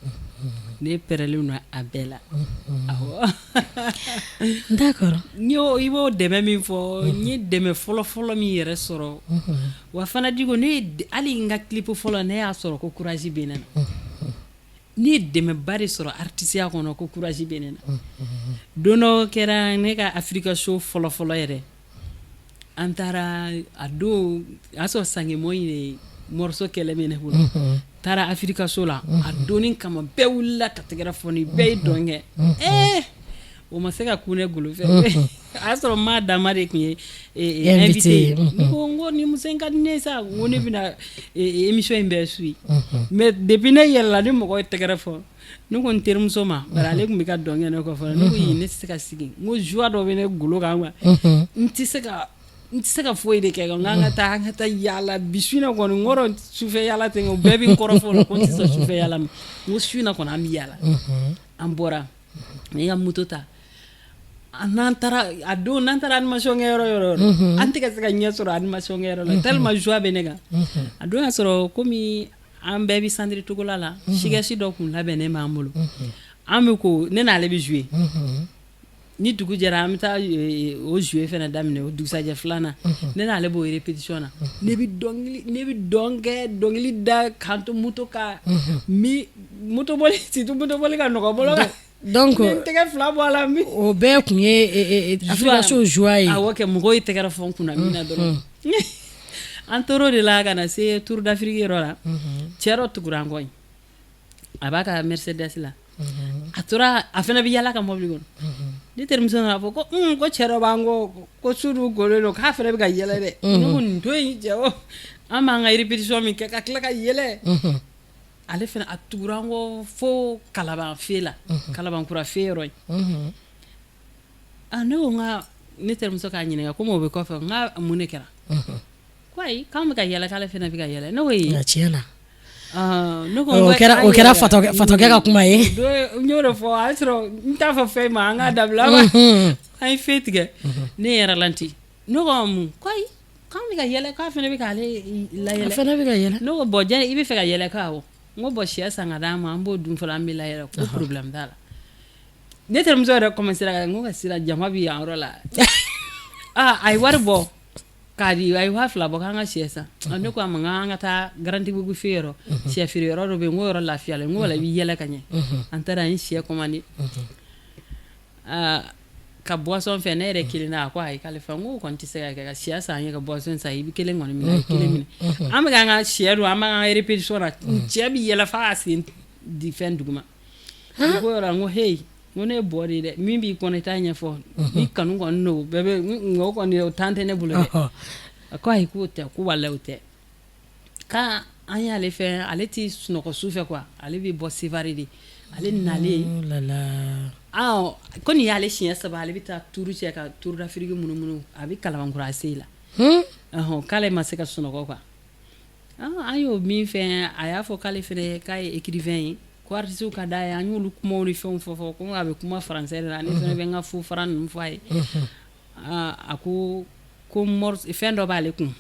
ne pɛrɛlen don a bɛɛ la.
D'accord.
I b'o dɛmɛ min fɔ, n ye dɛmɛ fɔlɔ fɔlɔ min yɛrɛ sɔrɔ wa fana, Diko, ne hali n ka clip fɔlɔ, ne y'a sɔrɔ ko courage bɛ ne na. Ne ye dɛmɛba de sɔrɔ artisiya kɔnɔ, ko courage bɛ ne na. Don dɔ kɛra, ne ka Africa Show fɔlɔ fɔlɔ yɛrɛ, an taara a don, a y'a sɔrɔ Sangemɔ ye morceau kɛlɛ bɛ ne bolo. Taara Africa Show la, a donni kama bɛɛ wulila ka tɛgɛrɛ fɔ, ni bɛɛ ye dɔn kɛ. Ɛɛ, o ma se ka kun ne golo fɛ. A y'a sɔrɔ maa dama de tun ye invité ye. N ko n ko ni muso in ka di ne ye sa, n ko ne bɛna émission in bɛɛ suit. Mais depuis ne yɛlɛla, ni mɔgɔ ye tɛgɛrɛ fɔ, ne ko n terimuso ma, bari ale tun bɛ ka dɔn kɛ ne kɔfɛ, ne ko ne tɛ se ka sigi, n ko joie dɔ bɛ ne golo kan quoi, n tɛ se ka foyi de kɛ, n k'an ka taa, an ka taa yaala bi su in na kɔni. N kɔrɔ sufɛ yaala tɛ, o bɛɛ bɛ n kɔrɔfɔ o la ko n tɛ sɔn sufɛ yaala ma. N ko su in na kɔni, an bɛ yaala. An bɔra, ne ka moto ta, n'an taara a don, n'an taara animation kɛ yɔrɔ yɔrɔ, an tɛ ka se ka ɲɛ sɔrɔ animation kɛ yɔrɔ la, tellement joie bɛ ne kan. A don y'a sɔrɔ komi an bɛɛ bɛ centre Togola la, sikɛsi dɔ kun labɛnnen b'an bolo, an bɛ ko ne n'ale bɛ jouer. Ni dugu jɛra, an bɛ taa o jouer fana daminɛ. O dugusajɛ filanan, ne n'ale b'o répétition na. Ne bɛ dɔnkili, ne bɛ dɔn kɛ, dɔnkili da k'an to moto kan. Mi moto boli, surtout moto boli ka nɔgɔ bolo kan.
Donc
n tɛgɛ fila bɔ a la.
O bɛɛ tun ye Africa Show joie ye.
Awɔ kɛ, mɔgɔw ye tɛgɛrɛ fɔ n kunna min na dɔrɔn, an tor'o de la ka na se Tour d'Afrique yɔrɔ la. Cɛ dɔ tugura an kɔ yen, a b'a ka Mercedes la, a tora a fana bɛ yala ka mobili kɔnɔ. Ne terimuso nana fɔ ko ko cɛ dɔ b'an kɔ, ko su dun kolen don, k'a fana bɛ ka yɛlɛ dɛ. Ne ko nin to yen cɛ, o an b'an ka répétition min kɛ ka tila ka yɛlɛ. Ale fana a tugura an kɔ fo Kalaban fe la, Kalabankura fe yɔrɔ in. Ah, ne ko n ka ne terimuso k'a ɲininka, komi o bɛ kɔfɛ, n ka mun de kɛra? Ko ayi, k'an bɛ ka yɛlɛ, k'ale fana bɛ ka yɛlɛ. Ne ko ee.
Tiɲɛ na.
Ne ko
o kɛra fatɔkɛ ka kuma ye.
N y'o de fɔ, a y'a sɔrɔ n t'a fɔ fɛn ma, an k'a dabila. An ye fe tigɛ, ne ye ralenti. Ne ko mun? Ko ayi, k'an bɛ ka yɛlɛ, k'a fana bɛ k'ale layɛlɛ.
A fana bɛ ka yɛlɛ.
Ne ko bon, jɛni i bɛ fɛ ka yɛlɛ? Ko awɔ. N ko bon, sɛ san ka d'an ma, an b'o dun fɔlɔ, an bɛ layɛlɛ. Ko problème t'a la. Ne terimuso yɛrɛ commencé ra, n ko ka sira jama bɛ yan yɔrɔ la. Aa, a ye wari bɔ k'a di, a ye 2000 bɔ k'an ka sɛ san. Ne ko a ma k'an ka taa Garantigibugu fɛ yɔrɔ, sɛ feere yɔrɔ dɔ bɛ yen, n ko yɔrɔ lafiyalen, n ko wala i bɛ yɛlɛ ka ɲɛ. An taara, an ye sɛ commandé ka boisson fɛ, ne yɛrɛ kelen na. A ko ayi, k'ale fa, n ko kɔni tɛ se ka kɛ ka sɛ san an ye ka boisson san, i bɛ kelen kɔni minɛ, i kelen minɛ. An bɛ k'an ka sɛ dun, an b'an ka répétition na, cɛ bɛ yɛlɛ f'a sen di fɛn duguma. N ko yɔrɔ, n ko heyi, n ko ne ye bɔ de ye dɛ, min b'i kɔnɔ i t'a ɲɛfɔ, ni kanu kɔni don, bɛɛ bɛ o kɔni, o temps tɛ ne bolo dɛ. A ko ayi, k'o tɛ, ko walayi o tɛ, k'an y'ale fɛ, ale tɛ sunɔgɔ su fɛ quoi, ale bɛ bɔ Sevare de, ale nalen ko nin y'ale siɲɛ saba, ale bɛ taa tour cɛ ka Tour d'Afrique munumunu, a bɛ Kalabankura se la, k'ale ma se ka sunɔgɔ quoi. An y'o min fɛn, a y'a fɔ k'ale fana k'a ye écrivain ye, ko artiste ka d'a ye. An y'olu kumaw ni fɛnw fɔ fɔ, ko a bɛ kuma français de la, ne fana bɛ n ka faux franc ninnu fɔ a ye. A ko ko fɛn dɔ b'ale kun.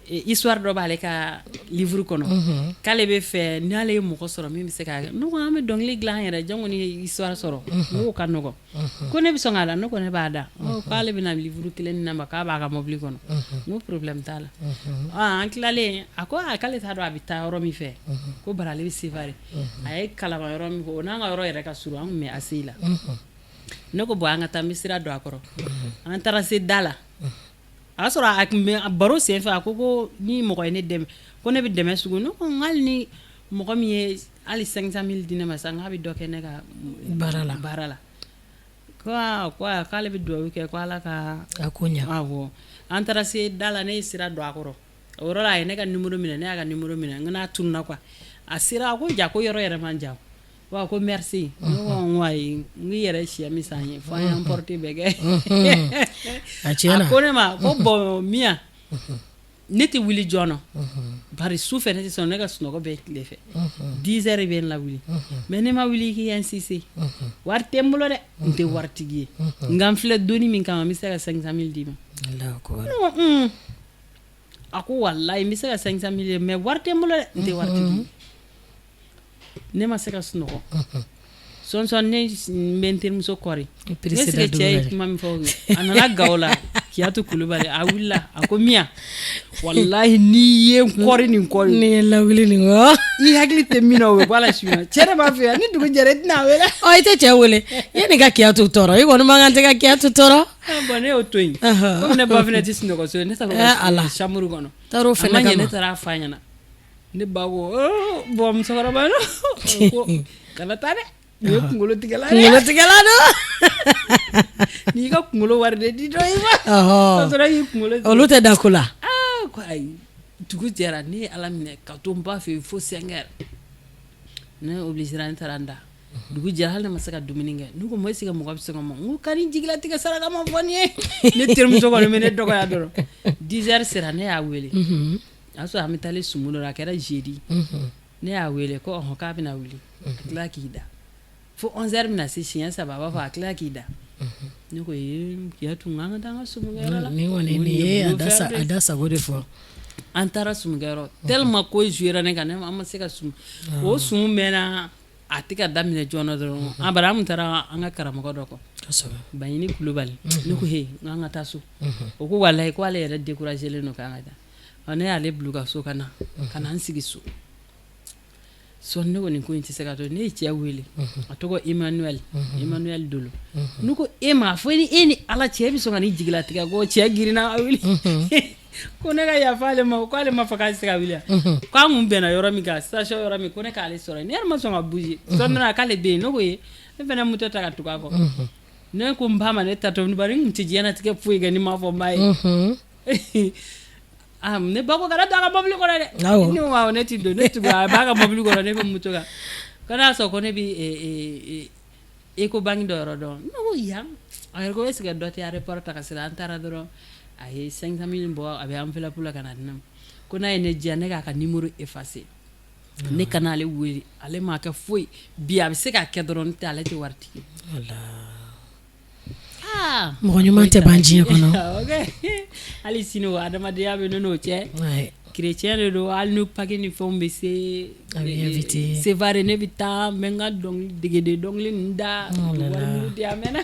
histoire dɔ b'ale ka livre kɔnɔ, k'ale bɛ fɛ n'ale ye mɔgɔ sɔrɔ min bɛ se k'a kɛ. Ne ko an bɛ dɔnkili dilan an yɛrɛ, jɔn ko ni histoire sɔrɔ, n k'o ka nɔgɔn. Ko ne bɛ sɔn k'a da? Ne ko ne b'a da. K'ale bɛna livre kelen di ne ma, k'a b'a ka mobili kɔnɔ. N ko problème t'a la. An tilalen, a ko k'ale t'a dɔn a bɛ taa yɔrɔ min fɛ, ko bari ale bɛ Sevare. A ye Kalaban yɔrɔ min fɔ, o n'an ka yɔrɔ yɛrɛ ka surun, an tun bɛ ACI la. Ne ko bon, an ka taa, n bɛ sira don a kɔrɔ. An taara se da la, a y'a sɔrɔ a tun bɛ baro senfɛ, a ko ko ni mɔgɔ ye ne dɛmɛ, ko ne bɛ dɛmɛ sugu. Ne ko hali ni mɔgɔ min ye hali 500 000 di ne ma sisan, k'a bɛ dɔ kɛ ne ka
baara la.
Baara la. Ko k'ale bɛ dugawu kɛ ko Ala ka
a ko ɲɛ.
Awɔ, an taara se da la, ne ye sira don a kɔrɔ. O yɔrɔ la, a ye ne ka numéro minɛ, ne y'a ka numéro minɛ. N ko n'a tununna quoi. A sera, a ko ja, ko yɔrɔ yɛrɛ man jan wa, ko merci. Ne ko n ko ayi, n k'i yɛrɛ sɛ min san ye fo an y'an porte bɛɛ kɛ.
A tiɲɛna.
A ko ne ma ko bon Miya, ne tɛ wuli joona, bari su fɛ ne tɛ sɔn, ne ka sunɔgɔ bɛ tile fɛ, 10 heures bɛ n lawuli, mais ne ma wuli k'i insister, wari tɛ n bolo dɛ, n tɛ waritigi ye, nka n filɛ donni min kama, n bɛ se ka 500 000 d'i ma. Ne ko un, a ko walayi n bɛ se ka 500 000 ye, mais wari tɛ n bolo dɛ, n tɛ waritigi ye. Ne ma se ka sunɔgɔ sɔn, ne bɛ n terimuso kɔri, est-ce que cɛ ye kuma min fɔ, a nana Gawo la, Kiyatu Kulubali, a wulila, a ko Miya, walahi n'i ye n kɔri nin kɔri,
ni ye lawuli nin kɔ,
i hakili tɛ min na, o bɛ bɔ a la su in na. Cɛ de b'a fɛ yan, ni dugu jɛra i tɛna a wele.
Ɔ, i tɛ cɛ wele yanni ka Kiyatu tɔɔrɔ, i kɔni man kan tɛ ka Kiyatu tɔɔrɔ.
Bon, ne y'o to yen, komi ne ba fana tɛ sunɔgɔ so, ne taara chambre kɔnɔ.
Taar'o
fana kama, a ma ɲɛ, ne taara a f'a ɲɛna. Ne ba ko bon musokɔrɔba ko kana taa dɛ, nin ye kunkolo tigɛla ye.
Kunkolo tigɛla don.
N'i ka kunkolo wari de di dɔ i ma. Ka sɔrɔ k'i kunkolo tigɛ.
Olu tɛ da ko la.
Aa, ko ayi, dugu jɛra, ne ye Ala minɛ ka to n ba fɛ yen fo 5 heures. Ne obligé ne taara n da. Dugu jɛra, hali ne ma se ka dumuni kɛ. Ne ko est-ce que mɔgɔ bɛ se ka ma, n ko ka ni jigilatigɛ saraka ma fɔ nin ye. Ne terimuso kɔni bɛ ne dɔgɔya dɔrɔn. 10 heures sera, ne y'a wele. A y'a sɔrɔ an bɛ taalen sumu dɔ la, a kɛra jeudi. Ne y'a wele ko ɔhɔn, k'a bɛna wuli. A tila k'i da fo 11 heures bɛna se, siɲɛ saba a b'a fɔ, a tila k'i da. Ne ko ee Kiyatu, an ka taa an ka sumukɛyɔrɔ la.
Nin kɔni nin ye a da sago de fɔ.
An taara sumukɛyɔrɔ, tellement ko joué ne kan, ne an ma se ka sumu. O sumu mɛnna, a tɛ ka daminɛ joona dɔrɔn. An bari an tun taara an ka karamɔgɔ dɔ kɔ, Baɲini Kulubali. Ne ko he, n ka taa so. O ko walayi, ko ale yɛrɛ découragé len don k'an ka taa. Ne y'ale bila ka so ka na ka na n sigi so sɔn. Ne ko nin ko in tɛ se ka to. Ne ye cɛ wele, a tɔgɔ Emmanuel, Emmanuel Dolo. Ne ko e ma fɔ ni e ni Ala cɛ bɛ sɔn ka ni jigilatigɛ, ko cɛ girinna ka wuli, ko ne ka yafa ale ma, ko ale ma fɔ k'a tɛ se ka wuli, k'an kun bɛnna yɔrɔ min kan, station yɔrɔ min, ko ne k'ale sɔrɔ. Ne yɛrɛ ma sɔn ka bouger sɔn, k'ale bɛ yen. Ne ko ye, ne fana moto ta ka tugu a kɔ. Ne ko n ba ma, ne tatɔ, bari n tun tɛ diɲɛlatigɛ foyi kɛ ni n m'a fɔ n ba ye. Ne ba ko kana don a ka mobili kɔnɔ dɛ. Ne ko awɔ, ne tɛ don. Ne tugura a b'a ka mobili kɔnɔ, ne bɛ moto kan. Ko n'a sɔrɔ ko ne bɛ Ecobank dɔ yɔrɔ dɔn. Ne ko yan, a yɛrɛ ko est ce que dɔ tɛ aéroport ta ka sira. An taara dɔrɔn, a ye 500 000 bɔ, a bɛ enveloppe la ka na di ne ma, ko n'a ye ne diya, ne k'a ka numéro effacer, ne kana ale wele, ale m'a kɛ foyi bi, a bɛ se k'a kɛ dɔrɔn, tɛ ale tɛ waritigi.
Mɔgɔ ɲuman tɛ ban diɲɛ kɔnɔ.
Hali sini o adamadenya bɛ ne n'o cɛ. Chrétien de don, hali ni Pâques ni fɛnw bɛ se, Sevare, ne bɛ taa, n bɛ n ka dɔnkili degeden dɔnkili ninnu da, wari di a mɛnna.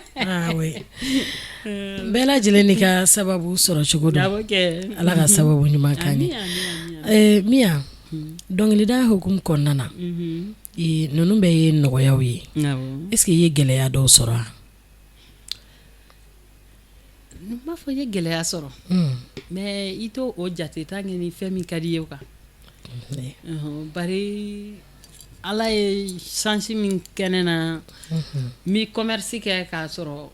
Bɛɛ lajɛlen n'i ka sababu sɔrɔ cogo don. Ala ka sababu ɲuman k'an ye. Miya, dɔnkilida hukumu kɔnɔna na, ninnu bɛɛ ye nɔgɔyaw ye, est ce que i ye gɛlɛya dɔw sɔrɔ wa?
N b'a fɔ n ye gɛlɛya sɔrɔ, mais i t'o o jate tant que ni fɛn min ka di i ye quoi. Bari Ala ye chance min kɛ ne na, n bɛ commerce kɛ k'a sɔrɔ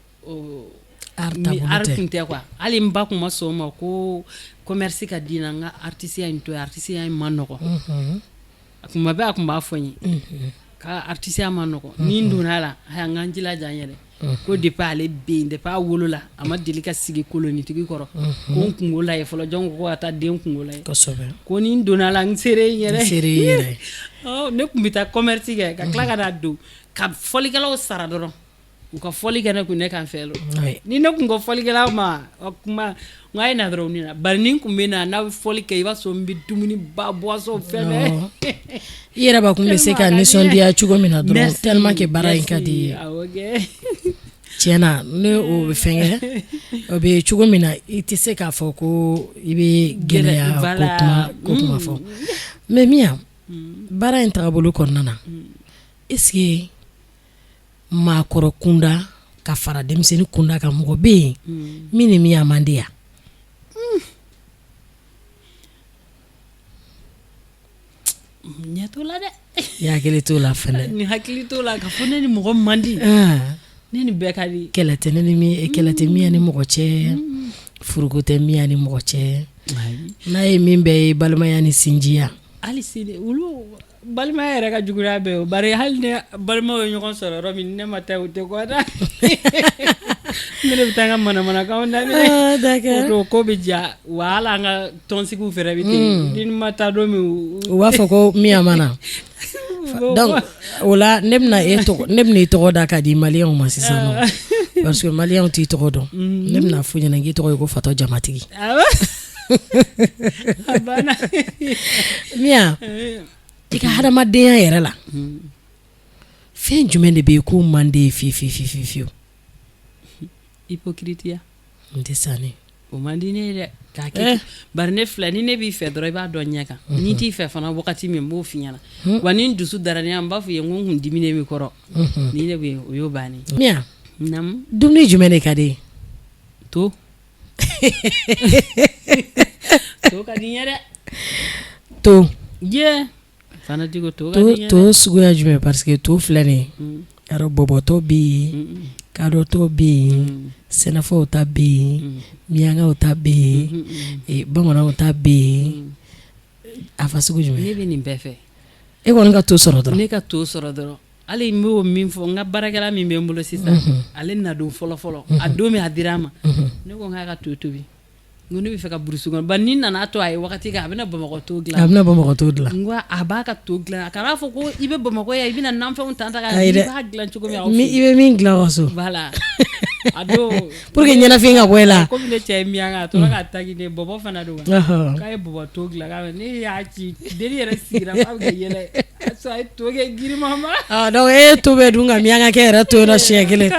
art tun tɛ quoi. Hali n ba tun ma sɔn o ma ko commerce ka di n na, n ka artisiya in to yen, artisiya in ma nɔgɔn. Tuma bɛɛ a tun b'a fɔ n ye ka artisiya ma nɔgɔn, ni n donna a la, n ka n jilaja n yɛrɛ. Ko depuis ale bɛ yen, depuis a wolola, a ma deli ka sigi kolonitigi kɔrɔ ko n kunko lajɛ fɔlɔ, jɔn ko ka taa den kunko lajɛ, ko ni n donna a la, n sere n yɛrɛ. Ne tun bɛ taa commerce kɛ ka tila ka na don ka fɔlikɛlaw sara dɔrɔn. U ka fɔli kɛ ne kun, ne kan fɛ ni ne tun ko fɔlikɛla ma kuma n ye na dɔrɔn na bari ni tun bɛ na n'a bɛ fɔli kɛ, i b'a sɔrɔ n bɛ dumuni ba, boisson, fɛn bɛɛ.
I yɛrɛ ba kun bɛ se ka nisɔndiya cogo min na dɔrɔn, tellement que baara in ka di i ye. Tiɲɛ na, ne o bɛ fɛn o bɛ cogo min na, i tɛ se k'a fɔ ko i bɛ gɛlɛya ko kuma fɔ. Mais Miya, baara in tagabolo kɔnɔna na, est-ce que maakɔrɔ kunda ka fara denmisɛnnin kunda kan, mɔgɔ bɛ yen min ni Miya man di yan?
Ɲɛ t'o la dɛ.
I hakili t'o la fɛnɛ?
Ni hakili t'o la ka fɔ ne ni mɔgɔ man di. Ne ni bɛɛ ka di.
Kɛlɛ tɛ ne ni kɛlɛ tɛ Miya ni mɔgɔ cɛ, furuko tɛ Miya ni mɔgɔ cɛ, n'a ye min bɛɛ ye balimaya ni sinjiya.
Hali sini olu balimaya yɛrɛ ka jugu n'a bɛɛ ye, bari hali ni balimaw ye ɲɔgɔn sɔrɔ yɔrɔ min, ne ma taa, u tɛ kɔntan. Ne de bɛ taa n ka manamanakanw daminɛ, o ko bɛ diya wa. Hali an ka tɔnsigiw fɛnɛ bɛ ten, ni n ma taa don min,
u b'a fɔ ko Miya ma na. Donc o la, ne bɛna e tɔgɔ, ne bɛna i tɔgɔ da k'a di maliyɛnw ma sisan nɔ, parce que maliyɛnw t'i tɔgɔ dɔn. Ne bɛna f'u ɲɛna k'i tɔgɔ ye ko Fatɔ Jamatigi.
A banna.
Miya, i ka hadamadenya yɛrɛ la, fɛn jumɛn de bɛ yen k'o man di ye fiye fiye fiye fiyewu?
Hypocrite.
N tɛ sani.
O man di ne ye dɛ, k'a kɛ. Bari ne filɛ, ni ne b'i fɛ dɔrɔn, i b'a dɔn ɲɛ kan. Ni t'i fɛ fana, wagati min n b'o f'i ɲɛna. Wa ni n dusu dara ne, n b'a fɔ i ye n ko n kun diminen b'i kɔrɔ. Ni ne bɛ yen, o y'o bannen.
Miya, dumuni jumɛn de ka di ye?
To. To ka di n ye dɛ.
To.
Ye. Fana Diko, to ka di n ye.
To suguya jumɛn? Parce que to filɛ nin ye, yarɔ, bɔbɔtɔ bɛ yen, kadɔtɔ bɛ yen, sɛnɛfɔw ta bɛ yen, miyankaw ta bɛ yen, bamananw ta bɛ yen. A fa sugu jumɛn?
Ne bɛ nin bɛɛ fɛ.
E kɔni ka to sɔrɔ dɔrɔn.
Ne ka to sɔrɔ dɔrɔn. Hali n b'o min fɔ, n ka baarakɛla min bɛ n bolo sisan, ale nadon fɔlɔ fɔlɔ, a don min a dira a ma, ne ko n k'a ka to tobi. N ko ne bɛ fɛ ka burusi kɔnɔ, bari ni nana to a ye wagati kɛ, a bɛna Bamakɔ to dilan.
A bɛna Bamakɔ to dilan.
N ko a b'a ka to dilan, a kana fɔ ko i bɛ Bamakɔ yan, i bɛna nafɛnw ta ta ka i b'a dilan cogo min.
I bɛ min dilan ka so.
Voilà. A don
pour que ɲɛnafin ka bɔ e la.
Komi ne cɛ ye miyanka, a tora k'a taquiner, bɔbɔ fana don. K'a ye bɔbɔ to dilan, k'a ne y'a ci, deni yɛrɛ sigira f'a bɛ ka yɛlɛ. A ye to kɛ girinman
ma. Donc e ye to bɛɛ dun ka miyankakɛ yɛrɛ to yen nɔ siɲɛ kelen.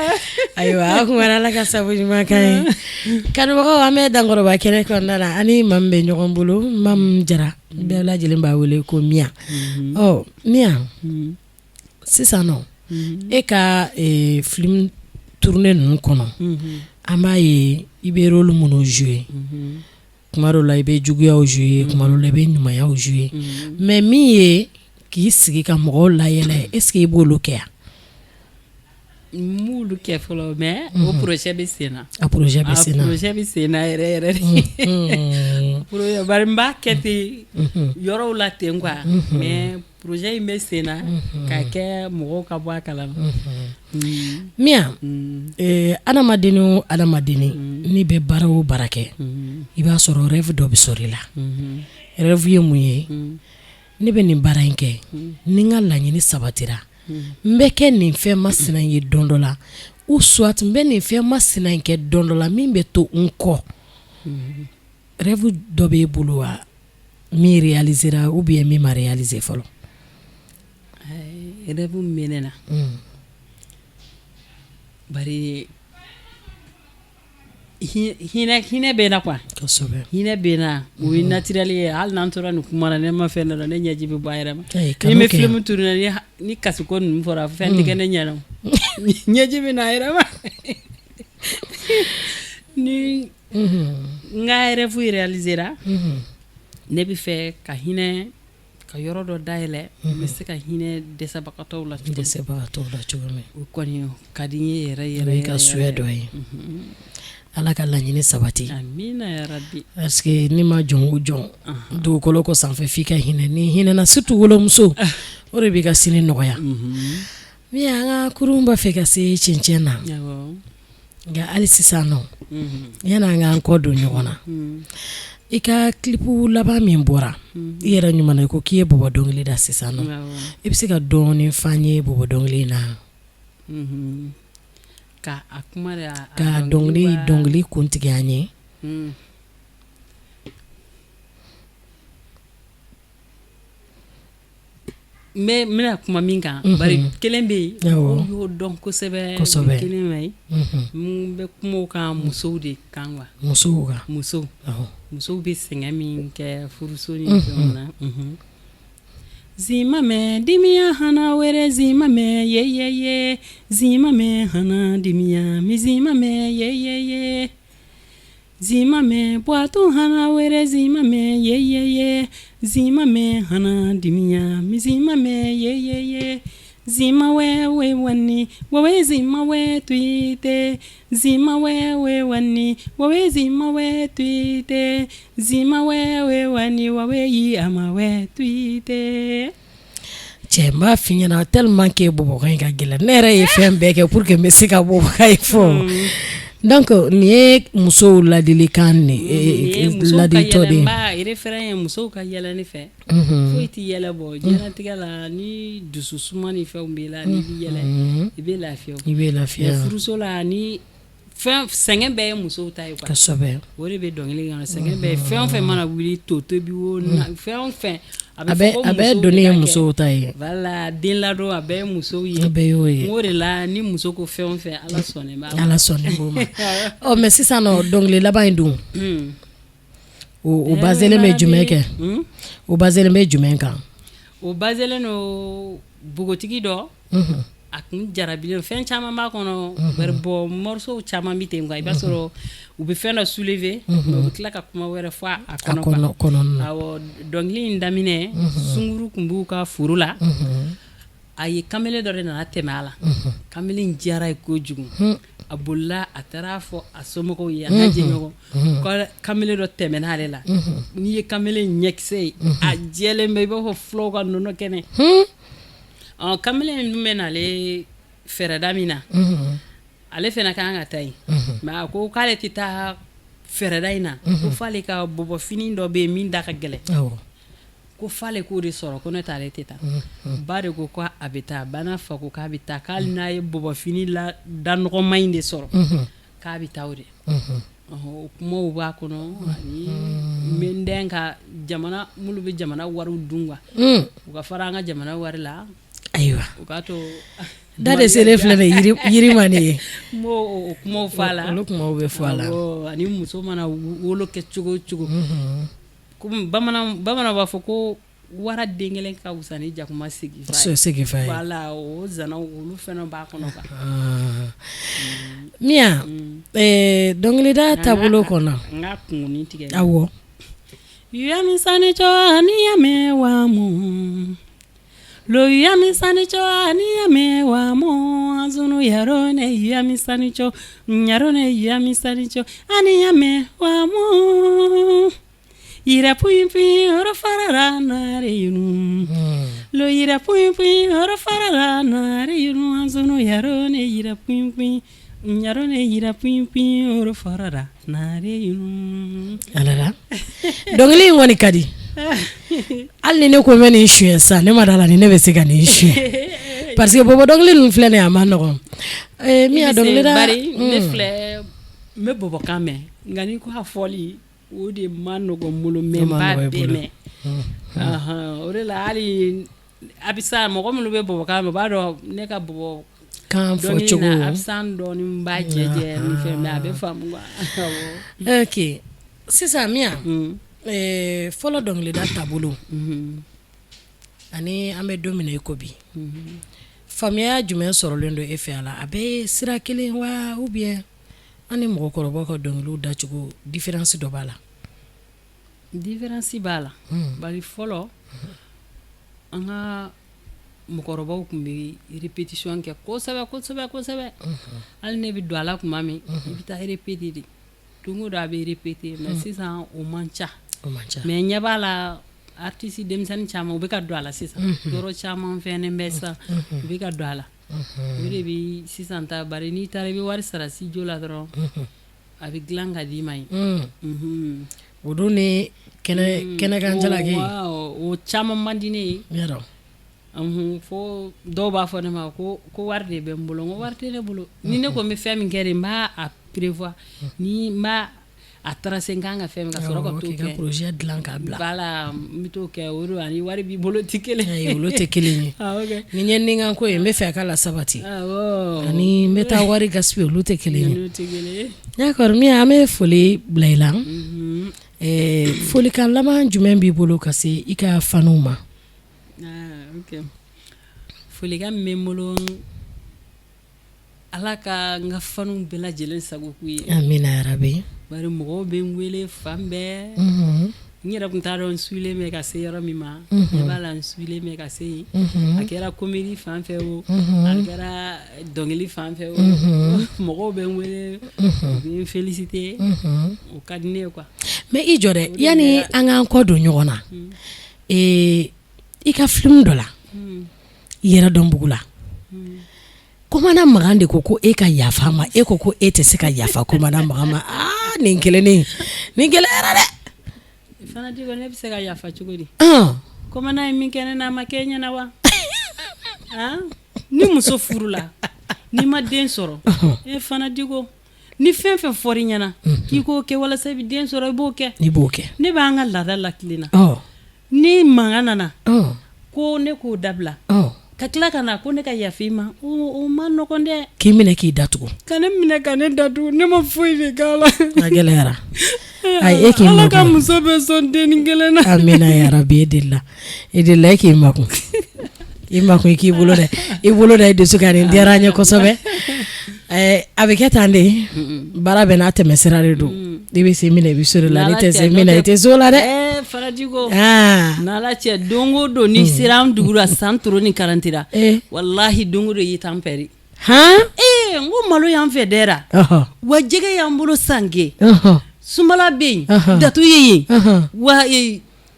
Ayiwa, a kun Ala ka sabu ɲuman kan ye. Kanubagaw, an bɛ Dankɔrɔba kɛnɛ kɔnɔna la, ani maa min bɛ ɲɔgɔn bolo, Mamu Jara, bɛɛ lajɛlen b'a wele ko Miya. Ɔ Miya, sisan nɔ, e ka film tourné ninnu kɔnɔ, an b'a ye i bɛ rôle minnu jouer, tuma dɔw la i bɛ juguyaw jouer, tuma dɔw la i bɛ ɲumanyaw jouer, mais min ye k'i sigi ka mɔgɔw layɛlɛ, est-ce que i b'olu kɛ yan?
N m'olu kɛ fɔlɔ, mais o projet bɛ sen na.
A projet bɛ sen na.
A projet bɛ sen na yɛrɛ yɛrɛ de. Bari n b'a kɛ ten yɔrɔw la ten quoi, mais projet in bɛ sen na ka kɛ mɔgɔw ka bɔ a kalama.
Miya, adamaden o adamaden, n'i bɛ baara o baara kɛ, i b'a sɔrɔ rêve dɔ bɛ sɔrɔ i la. Rêve ye mun ye? Ne bɛ nin baara in kɛ, ni n ka laɲini sabatira, n bɛ kɛ nin fɛn masina ye don dɔ la, ou soit n bɛ nin fɛn masina in kɛ don dɔ la min bɛ to n kɔ. Rêve dɔ b'e bolo wa, min réalisera ou bien min ma réaliser fɔlɔ?
Rêve min bɛ ne na, bari hinɛ bɛ n na quoi.
Kosɛbɛ.
Hinɛ bɛ n na, o ye naturel ye. Hali n'an tora nin kuma na, ne ma fɛn dɔ la, ne ɲɛji bɛ bɔ a yɛrɛ ma. Ni n bɛ film tourner, ni kasiko ninnu fɔra, fɛn tɛ kɛ ne ɲɛ na, ɲɛji bɛ na a yɛrɛ ma. Ni n ka rêve réalisera, ne bɛ fɛ ka hinɛ ka yɔrɔ dɔ dayɛlɛ, n bɛ se ka hinɛ dɛsɛbagatɔw la cogo min.
Dɛsɛbagatɔw la cogo min.
O kɔni ka di n ye yɛrɛ yɛrɛ.
O y'i ka souhait dɔ ye. Ala ka laɲini sabati.
Amina yarabi.
Parce que n'i ma jɔn o jɔn dugukolo ko sanfɛ, f'i ka hinɛ. Ni hinɛna, surtout wolomuso, o de b'i ka sini nɔgɔya. Min an ka kurun b'a fɛ ka se cɛncɛn na, nka hali sisan nɔ, yani an k'an kɔ don ɲɔgɔn na, i ka clip laban min bɔra, i yɛrɛ ɲuman na, i ko k'i ye bɔbɔ dɔnkili da sisan nɔ, i bɛ se ka dɔɔnin f'an ye bɔbɔ dɔnkili in na?
Ka a kuma de
ka dɔnkili kuntigɛ an ye.
N bɛna kuma min kan, bari kelen bɛ yen, mɔgɔw y'o dɔn kosɛbɛ, kosɛbɛ, kelen bɛ yen n bɛ kuma o kan, musow de kan quoi.
Musow kan.
Musow bɛ sɛgɛn min kɛ furuso ni fɛnw na. Zimamɛ dimiya hana wɛrɛ zimamɛ ye ye ye zimamɛ hana dimiya mi zimamɛ ye ye ye zimamɛ bwatu hana wɛrɛ zimamɛ ye ye ye zimamɛ hana dimiya mi zimamɛ ye ye ye zima wɛ we wani wawe zima wɛ tuite zima wɛ we wani wawe zima wɛ tuite zima wɛ we wani wawe yi ama wɛ tuite.
Cɛ, n b'a f'i ɲɛna, tellement que bɔbɔkan in ka gɛlɛn, ne yɛrɛ ye fɛn bɛɛ kɛ pour que n bɛ se ka bɔbɔkan in fɔ. Donc nin ye musow ladilikan de
ladilitɔ de ye. Refrain ye musow ka yɛlɛ ne fɛ. Foyi tɛ yɛlɛ bɔ diɲɛlatigɛ la ni dusu suma ni fɛnw b'i la. N'i bɛ yɛlɛ, i bɛ lafiya.
I bɛ lafiya.
Furuso la, ni fɛn sɛgɛn bɛɛ ye musow ta ye quoi. O de bɛ dɔnkili kɔnɔ. Sɛgɛn bɛɛ, fɛn o fɛn mana wuli, to tobi o, fɛn o fɛn,
a bɛ fɔ ko a bɛɛ doni ye musow ta ye.
Voilà, den ladon, a bɛɛ ye musow ye.
A bɛɛ y'o ye.
O de la, ni muso ko fɛn o fɛn, Ala sɔnnen b'a
ma. Ala sɔnnen b'o ma. Ɔ, mais sisan nɔ, dɔnkili laban in dun, o baselen bɛ jumɛn kɛ? O baselen bɛ jumɛn kan?
O baselen don npogotigi dɔ, a kun jarabilen. Fɛn caman b'a kɔnɔ, bari bɔn, morceau caman bɛ ten quoi. I b'a sɔrɔ u bɛ fɛn dɔ soulever, mais u bɛ tila ka kuma wɛrɛ fɔ a kɔnɔ
quoi.
Awɔ, dɔnkili in daminɛ, sunguru tun b'u ka foro la. A ye kamalen dɔ de nana tɛmɛ a la. Kamalen in diyara ye kojugu. A bolila, a taara fɔ a somɔgɔw ye, a n'a jɛɲɔgɔn, ko kamalen dɔ tɛmɛna ale la. N'i ye kamalen ɲɛkisɛ ye, a jɛlen bɛ i b'a fɔ fulaw ka nɔnɔ kɛnɛ. Ɔ, kamalen in dun bɛ n'ale fɛrɛda min na, ale fana ka kan ka taa yen, mais a ko k'ale tɛ taa fɛrɛda in na, ko f'ale ka bɔbɔfini dɔ bɛ yen min da ka gɛlɛn, ko f'ale k'o de sɔrɔ, ko ne t'ale tɛ taa. Ba de ko ko a bɛ taa. Ba n'a fa ko k'a bɛ taa, k'ale n'a ye bɔbɔfini la da nɔgɔma in de sɔrɔ, k'a bɛ taa o de. O kumaw b'a kɔnɔ, ani n bɛ n den ka jamana minnu bɛ jamana wariw dun quoi, u ka fara an ka jamana wari la.
Ayiwa.
U k'a to.
Da de selen filɛ nin ye yiri ma nin ye.
N b'o o kumaw fɔ a la.
Olu kumaw bɛ fɔ a la.
Ani muso mana wolo kɛ cogo o cogo, komi bamanan b'a fɔ ko wara den kelen ka fisa ni jakuma sigi
fa ye. Sigi fa ye.
Voilà, o zanaw, olu fana b'a kɔnɔ quoi.
Miya, dɔnkilida taabolo kɔnɔ.
N ka kunkurunin tigɛ.
Awɔ.
Yami sani cɔ ani yamɛ wa mu lo yami sani cɔ ani yamɛ wa mu azunu yaro ne yami sani cɔ yaro ne yami sani cɔ ani yamɛ wa mu yira pui pui oro farara nare yunu lo yira pui pui oro farara nare yunu azunu yaro ne yira pui pui yaro ne yira pui pui oro farara nare yunu.
Alala, dɔnkili in kɔni ka di. Hali ni ne ko n bɛ nin suɲɛ sisan, ne ma d'a la ni ne bɛ se ka nin suɲɛ, parce que bɔbɔ dɔnkili ninnu filɛ nin ye, a ma nɔgɔn. Min ya dɔnkilida.
Bari ne filɛ, n bɛ bɔbɔkan mɛn, nka n'i ko a fɔli, o de ma nɔgɔn n bolo, mais n b'a bɛɛ mɛn. O de la, hali a bɛ sa, mɔgɔ minnu bɛ bɔbɔkan mɛn, u b'a dɔn ne ka bɔbɔ
kan fɔ cogo.
Accent dɔɔni b'a jɛ jɛ ni fɛn, mais a bɛ faamu quoi.
Ok, sisan Miya, fɔlɔ dɔnkilida taabolo ani an bɛ don min na i ko bi, faamuya jumɛn sɔrɔlen don e fɛ a la? A bɛ sira kelen wa, ou bien an ni mɔgɔkɔrɔbaw ka dɔnkiliw dacogo, différence dɔ b'a la?
Différence b'a la, bari fɔlɔ an ka mɔgɔkɔrɔbaw tun bɛ répétition kɛ kosɛbɛ kosɛbɛ kosɛbɛ. Hali ne bɛ don a la tuma min, i bɛ taa répéter de, don o don a bɛ répéter. Mais sisan o man ca.
O man ca.
Mais ɲɛ b'a la, artiste denmisɛnnin caman, u bɛ ka don a la sisan. Yɔrɔ caman fɛnnen bɛ sisan, u bɛ ka don a la. O de bɛ sisan ta, bari n'i taara, i bɛ wari sara studio la dɔrɔn, a bɛ dilan ka d'i ma yen.
O don ni kɛnɛkan jalaki.
O caman man di ne ye.
Yɔrɔ.
Fo dɔw b'a fɔ ne ma ko wari de bɛ n bolo, n ko wari tɛ ne bolo. Ni ne ko n bɛ fɛn min kɛ de, n b'a prévoir, ni n b'a a tracer, n kan ka fɛn min ka sɔrɔ ka t'o
kɛ, ka projet dilan k'a bila.
Voilà, n bɛ t'o kɛ. O don ani wari b'i bolo tɛ kelen
ye. Olu tɛ kelen ye. Ni n ye nin kan ko ye, n bɛ fɛ a ka la sabati, ani n bɛ taa wari gaspiller, olu tɛ kelen ye. D'accord Miya, an bɛ foli bila i la. Folikan laban jumɛn b'i bolo ka se i ka fanw ma?
Folikan min bɛ n bolo, Ala ka n ka fanw bɛɛ lajɛlen sago k'u ye.
Amina yarabi.
Bari mɔgɔw bɛ n wele fan bɛɛ. N yɛrɛ tun t'a dɔn n suilen bɛ ka se yɔrɔ min ma. Ne b'a la, n suilen bɛ ka se yen. A kɛra comédie fan fɛ o, a kɛra dɔnkili fan fɛ o, mɔgɔw bɛ n wele, u bɛ n féliciter, o ka di ne ye quoi.
Mais i jɔ dɛ, yanni an k'an kɔ don ɲɔgɔn na, i ka film dɔ la, Yɛrɛdɔnbugu la, Commandant Makan de ko e ka yafa ma, e ko e tɛ se ka yafa commandant Makan ma. Aa, nin kelen nin gɛlɛyara dɛ.
Fana Diko, ne bɛ se ka yafa cogo di? Commandant ye min kɛ ne na, a ma kɛ e ɲɛna wa? Ni muso furula, n'i ma den sɔrɔ, e Fana Diko, ni fɛn fɛn fɔra i ɲɛna k'i k'o kɛ walasa i bɛ den sɔrɔ, i b'o kɛ.
I b'o kɛ.
Ne b'an ka laada latilen na. Ni mankan nana ko ne k'o dabila, ka tila ka na ko ne ka yafa i ma, o ma nɔgɔn dɛ.
K'i minɛ k'i datugu.
Ka ne minɛ ka ne datugu, ne ma foyi de k'a la.
A gɛlɛyara. Ayi, e k'i
Ala ka muso bɛɛ sɔn dennin kelen na.
Amina yarabi. E delila, e delila, e k'i makun, i makun, i k'i bolo da, i bolo da i dusu kan. Nin diyara an ye kosɛbɛ. A bɛ kɛ tan de, baara bɛɛ n'a tɛmɛsira de don. I bɛ se min na, i bɛ se o la, n'i tɛ se min na, i tɛ se o la dɛ.
Fana Diko, n'Ala cɛ, don o don n'i sera an dugu la san toro ni karantira, walahi, don o don i ye tan pɛri.
Han!
Ee, n ko malo y'an fɛ dɛra, wa jɛgɛ y'an bolo sanke, sumala bɛ yen, datu ye yen, wa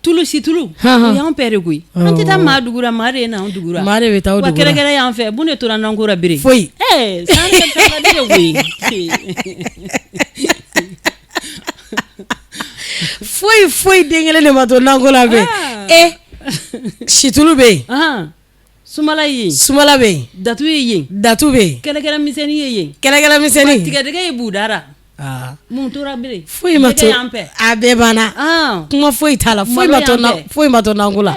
tulu situlu o y'an fɛ de koyi. An tɛ taa maa dugu la, maa de ye na an dugu la.
Maa de bɛ taa aw
dugu la. Wa kɛrɛkɛrɛ y'an fɛ, mun de tora nanko la bere?
Foyi.
Ee, san tɛ de koyi.
Foyi foyi, den kelen de ma to nanko la bɛ. E, situlu bɛ yen.
Sumala ye yen.
Sumala bɛ yen.
Datu ye yen.
Datu bɛ yen.
Kɛlɛkɛlɛ misɛnnin ye yen.
Kɛlɛkɛlɛ misɛnnin.
Tigadɛgɛ ye budara. Mun tora bere?
Foyi ma to, a bɛɛ banna. Kuma foyi t'a la, foyi ma to, foyi ma to nanko la.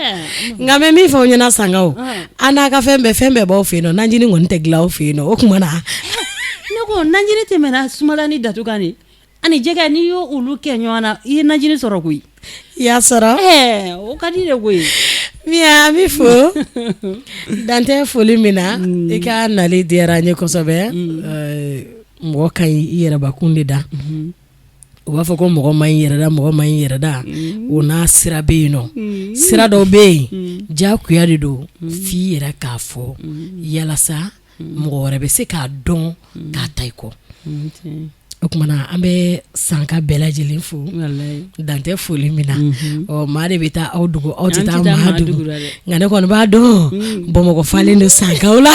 Nka n bɛ min fɔ aw ɲɛna, Sankaw, an n'a ka fɛn bɛɛ, fɛn bɛɛ b'aw fɛ yen nɔ, najini kɔni tɛ dilan aw fɛ yen nɔ. O tuma na,
ne ko najini tɛmɛna sumala ni datu kan de ani jɛgɛ. N'i y'o olu kɛ ɲɔgɔn na, i ye najini sɔrɔ koyi.
I y'a sɔrɔ.
O ka di de koyi.
Miya, an b'i fo dan tɛ foli min na. I ka nali diyara an ye kosɛbɛ. Mɔgɔ ka ɲi i yɛrɛbakun de da. U b'a fɔ ko mɔgɔ ma ɲi yɛrɛ da, mɔgɔ ma ɲi yɛrɛ da, o n'a sira bɛ yen nɔ. Sira dɔw bɛ yen, diyagoya de don f'i yɛrɛ k'a fɔ yalasa mɔgɔ wɛrɛ bɛ se k'a dɔn k'a ta i kɔ. O tuma na, an bɛ Sanka bɛɛ lajɛlen fo dan tɛ foli min na. Ɔ, maa de bɛ taa aw dugu, aw tɛ taa maa dugu. Nka ne kɔni b'a dɔn, Bamakɔ falen don Sankaw la.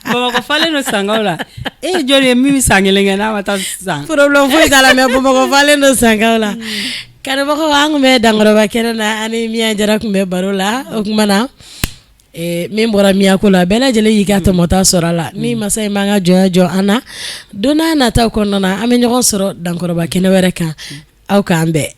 Bamakɔ falen don Sankaw la. E ye jɔn ye min bɛ san kelen kɛ n'a ma taa san?
Problème foyi t'a la, mais Bamakɔ falen don Sankaw la. Kanubagaw, an tun bɛ Dankɔrɔba kɛnɛ na, ani Miya Jara tun bɛ baro la. O tuma na, min bɔra Miya ko la, bɛɛ lajɛlen y'i ka tɔmɔta sɔrɔ a la. Ni masa in b'an ka jɔnya jɔ an na, don n'a nataw kɔnɔna na, an bɛ ɲɔgɔn sɔrɔ Dankɔrɔba kɛnɛ wɛrɛ kan. Aw k'an bɛn.